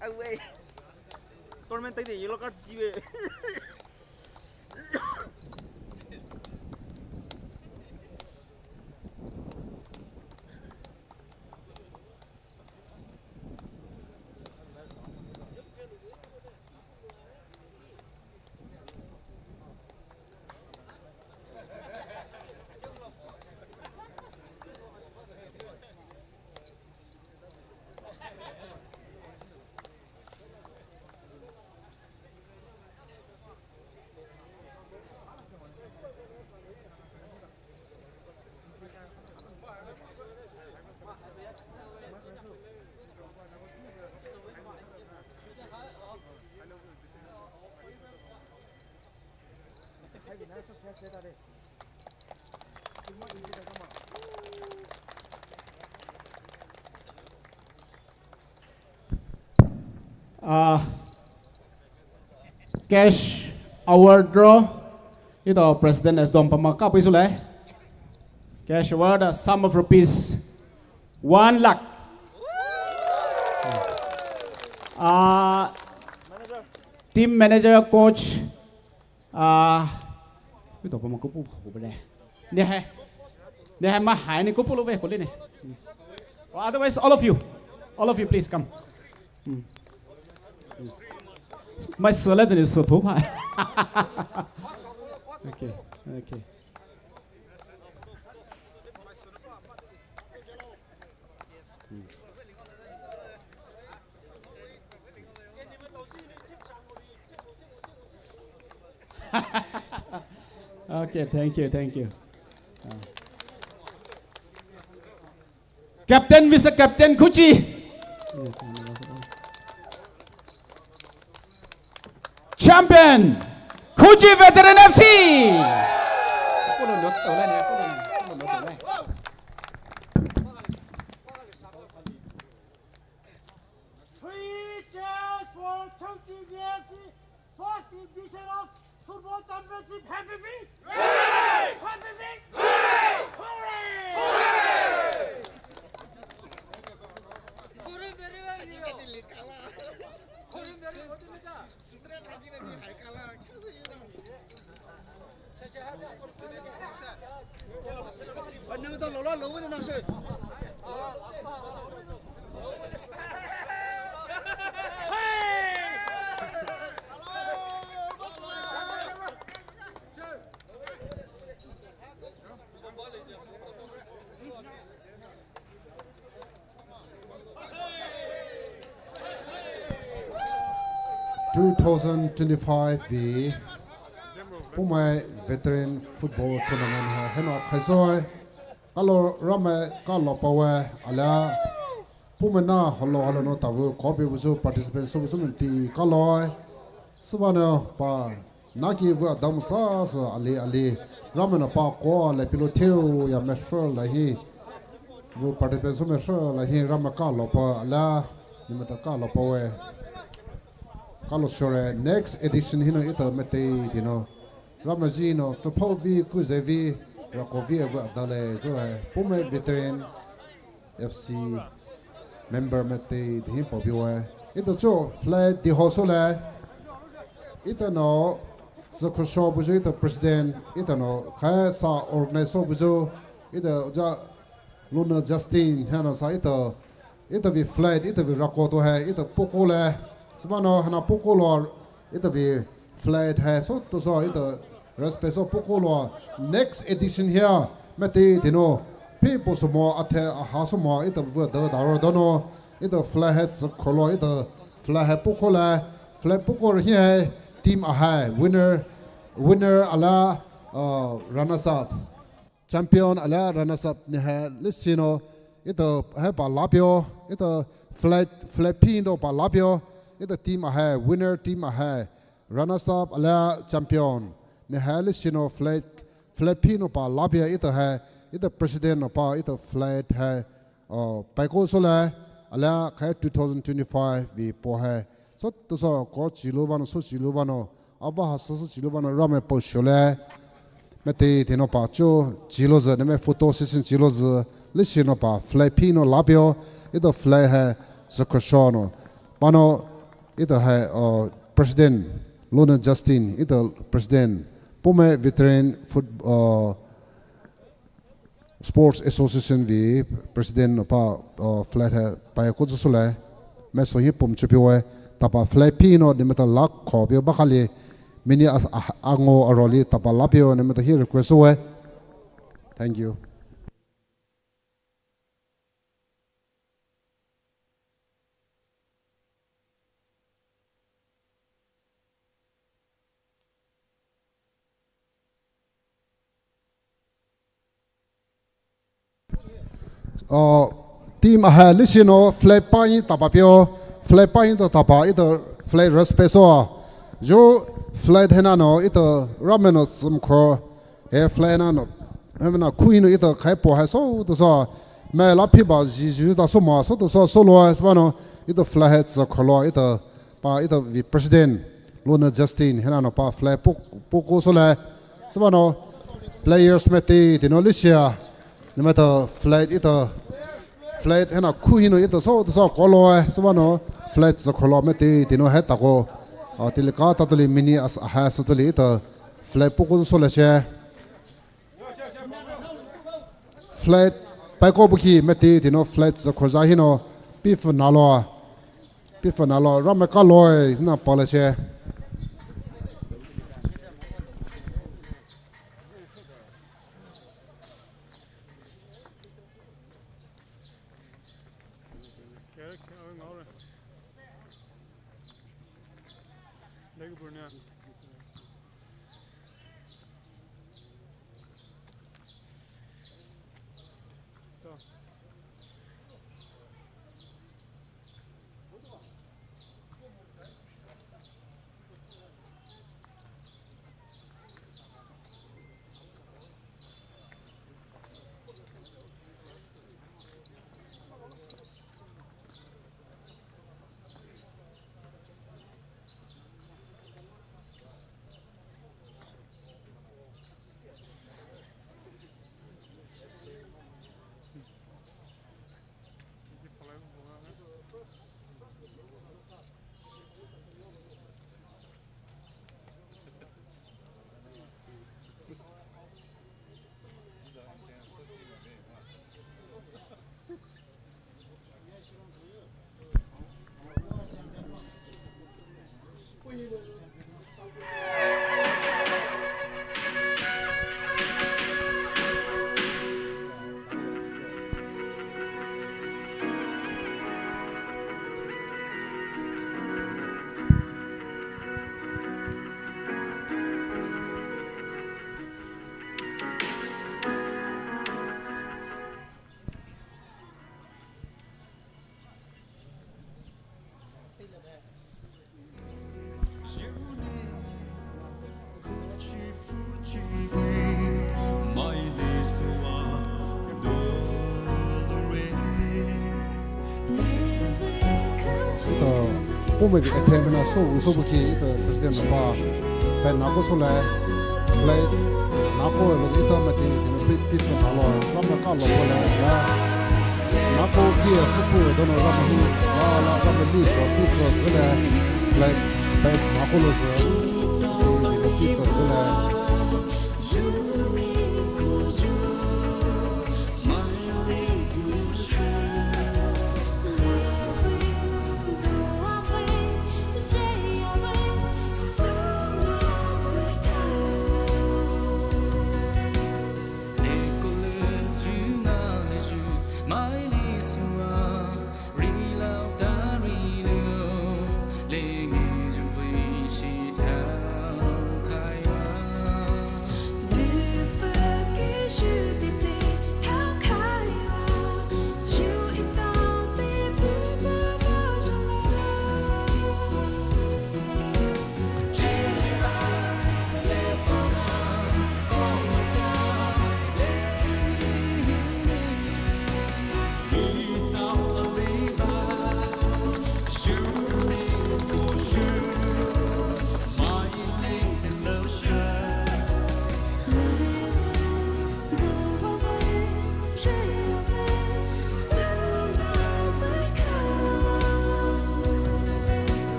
Away. Tournament tai de yellow card jiwe. Ah, cash award draw. Ito President S Dom pama kapu isule. Cash award, a sum of rupees one lakh. Ah, team manager, coach, ah, ito pama kupu hubele. Nehe. Nehe ma hai ni kupu lo ve kole ne. Or otherwise, all of you. All of you, please come. Hmm. Hmm. My salad is so poor. Okay, okay. Hmm. Okay, thank you, thank you. Uh, Captain, Mister Captain Khuji. Champion, Khuji Veteran F C. Three cheers for Khuji V F C, first edition of Football Championship. Happy Vic! Happy Vic! Hooray! Hooray! Two thousand twenty-five vei Poumai Veteran Football Tournament ha hena khaisoi. Kalo Ramai kalo pawe alia. Poumai na holo holo no tavu kobe buzu participant so buzu menti kaloi. Sübano pa naki vu adam sa sa ali ali. Ramai na pa ko le pilo theu ya mesro lahi. Vu participant so mesro lahi Ramai kalo pa alia. Nimata kalo pawe. Kalo sure next edition hino ito mete dino. Ramai ji no fepau vi kuze vi rako vi vu adale zo hai. Poumai Veteran F C member mete dihin pabiwe. Ito cho flag di ho sole. Ito no Sukhrosho buzu ito president. Ito no khaisa organize so buzu. Ito ja Luna Justin hena sa ito. Ito vi flag ito vi rako to hai. Ito poko le. Sumano hena poko lo. Ito vi flag hai so to so ito respect so poko lo next edition here mete dino. Pi po so mo athe aha so mo ito vu da da ro dono. Ito flag hai so kholo ito flag hai poko le. Flag poko hi hai team ahai winner winner ala uh, runners up. Champion ala runners up ni hai list sino. Ito hai pa lapio. Ito flag flag pin do pa lapio. Ito team ahai winner team ahai. Runners up ala champion. Ni hai list sino flag flag pin do pa lapio ito hai. Etao president nou pa etao flag hai, uh, paiko soulai, alia khai two thousand twenty-five vei po hai. Sütousü ko chilu vanou, sü chilu vanou, ava ha sü sü chilu vanou Ramai paoshoulai. Maitao teanou pa cho chilouzü, neletao photo session chilouzü, leshi nou pa flag peinou lapeo, etao flag hai zükhosho nou. Panou, etao hai, uh, president, Lona Justin, etao president, Poumai Veteran Foot-, uh, Sports Association vei president nou pa, uh, flag hai paiko soulai. Mai souhi pum chupeo e, tapa flag peinou neletao lakho peo bakali, mini as-, a-, ango aroli tapa lapeo neletao hi request e. Thank you. Uh, team ahai leshi nou flag pahi tapa peo, flag pahi tapa, etao flag respect soua. Zhu flag haina nou etao Ramai nou sümkho, he flag haina nou, he haina khuhi nou etao khaipo hai sütousü. Mai la phiba zhi zhi ta souma sütousü soulou süvanou etao flag hai zükholoua etao pa etao vei president, Lona Justin, haina nou pa flag po-, paiko soulai. Süvanou players maitao teanou leshia, neletao flag etao, flag haina khuhi nou etao sütousü kolou e. Süvanou flag zükholoua maitao teanou hai tako, uh, teile ka tatoli mini as-, ahai sütoli etao flag paiko soulai she. Flag paiko buki maitao teanou flag zükhoza hinou, pifü nalou, pifü nalou, Ramai kaloi, zina palai she. Etao Poumai vei F M na sou sou buki etao president nou pa, pai nako soulai, flag nako lo etao maitao teanou pi, pifü nalou, Ramai kalou kolai ya. Nako pi a sou pu donou Ramai hi, la la Ramai li cho pifü zülai, flag, flag nako louzü, teanou pifü zülai.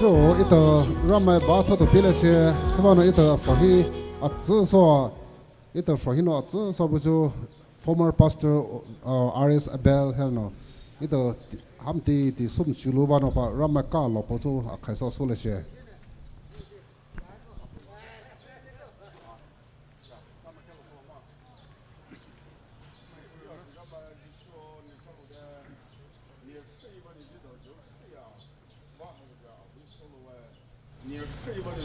Ito Ramai ba thoto pile she, sübüa nou ito shohi atsüso, ito shohi nou atsüso buyu former pastor, uh, R S Abel hinou. Ito hamti ti sum chulu ba nou pa Ramai ka lo po chu akhai so sule she. Ni shibani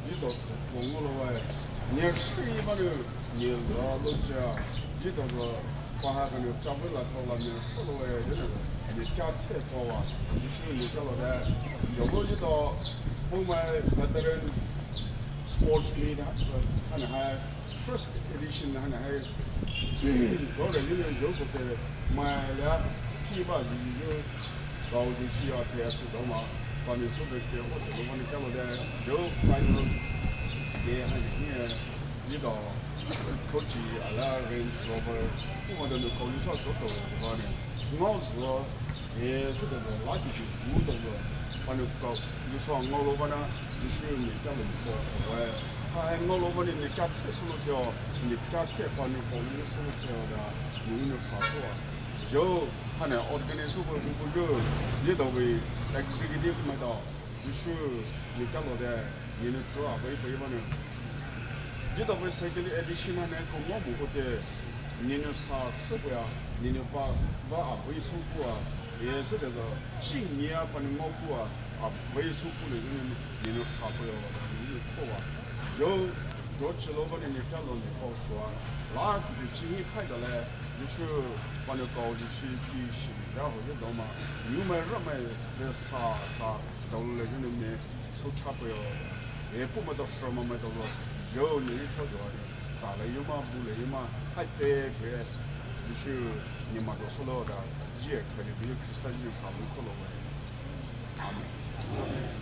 ni to kongolo wai. Ni shibani ni la lo cha. Ji to lo pa ha ka ni cha bu la to la ni lo wai. Ni cha che to wa. Ni shi ni cha lo da. Yo lo ji to bu mai veteran sports meet ha. Ana ha first edition ana ha. Lo le ni yo ko te mai la ki ba ji yo. Kaohjishi a thei asü doma, pani sü de ke ho de lo pani kalo de, yo final de ha ni ni, ni do, kochi ala Range Rover, kuma de lo kaohjishi a toto ba ni, ngao zü, e sü de lo la ki ji gu de lo, pani kaohjishi a ngao lo ba na, Jisu ni kalo ko wa, ha ngao lo ba ni ni ka the sü lo teo, ni ka the pani kaohjishi lo teo da, ni ni fa so a, yo, Hane organize bu bu bu yo, ye da we executive mai da, Jisu ni kalo de, ni ni tsua bai bai ba ne. Ye da we second edition hane ko mo bu ko te, ni ni sa se bu ya, ni ni ba ba a bai su bu a, ye se de da, chi ni a ba ni mo bu a, a bai su bu le ni ni sa bu ya, ni ni ko wa. Yo, yo chi lo ba ni ni kalo ni ko shua, la ku chi ni kai da le. Jisu pani kaohjishi ki shi ya ho ye doma. Yu mai ra mai le sa sa dou le yu ni me so kha pe yo. E pu ma do shra ma mai do lo. Yo ni to yo ni. Ta le yu ma bu le yu ma. Hai te ke. Jisu ni ma do so lo da. Ji e ke ni bi Krista ni sa lu ko lo we. Amen.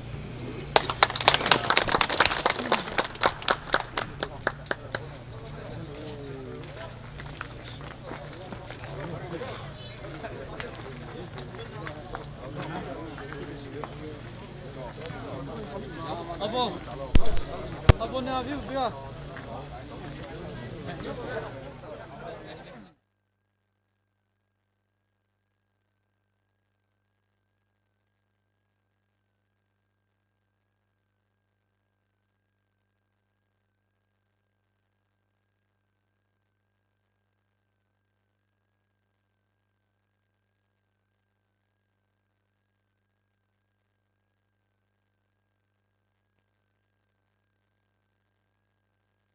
Abo, abo ne avi bia.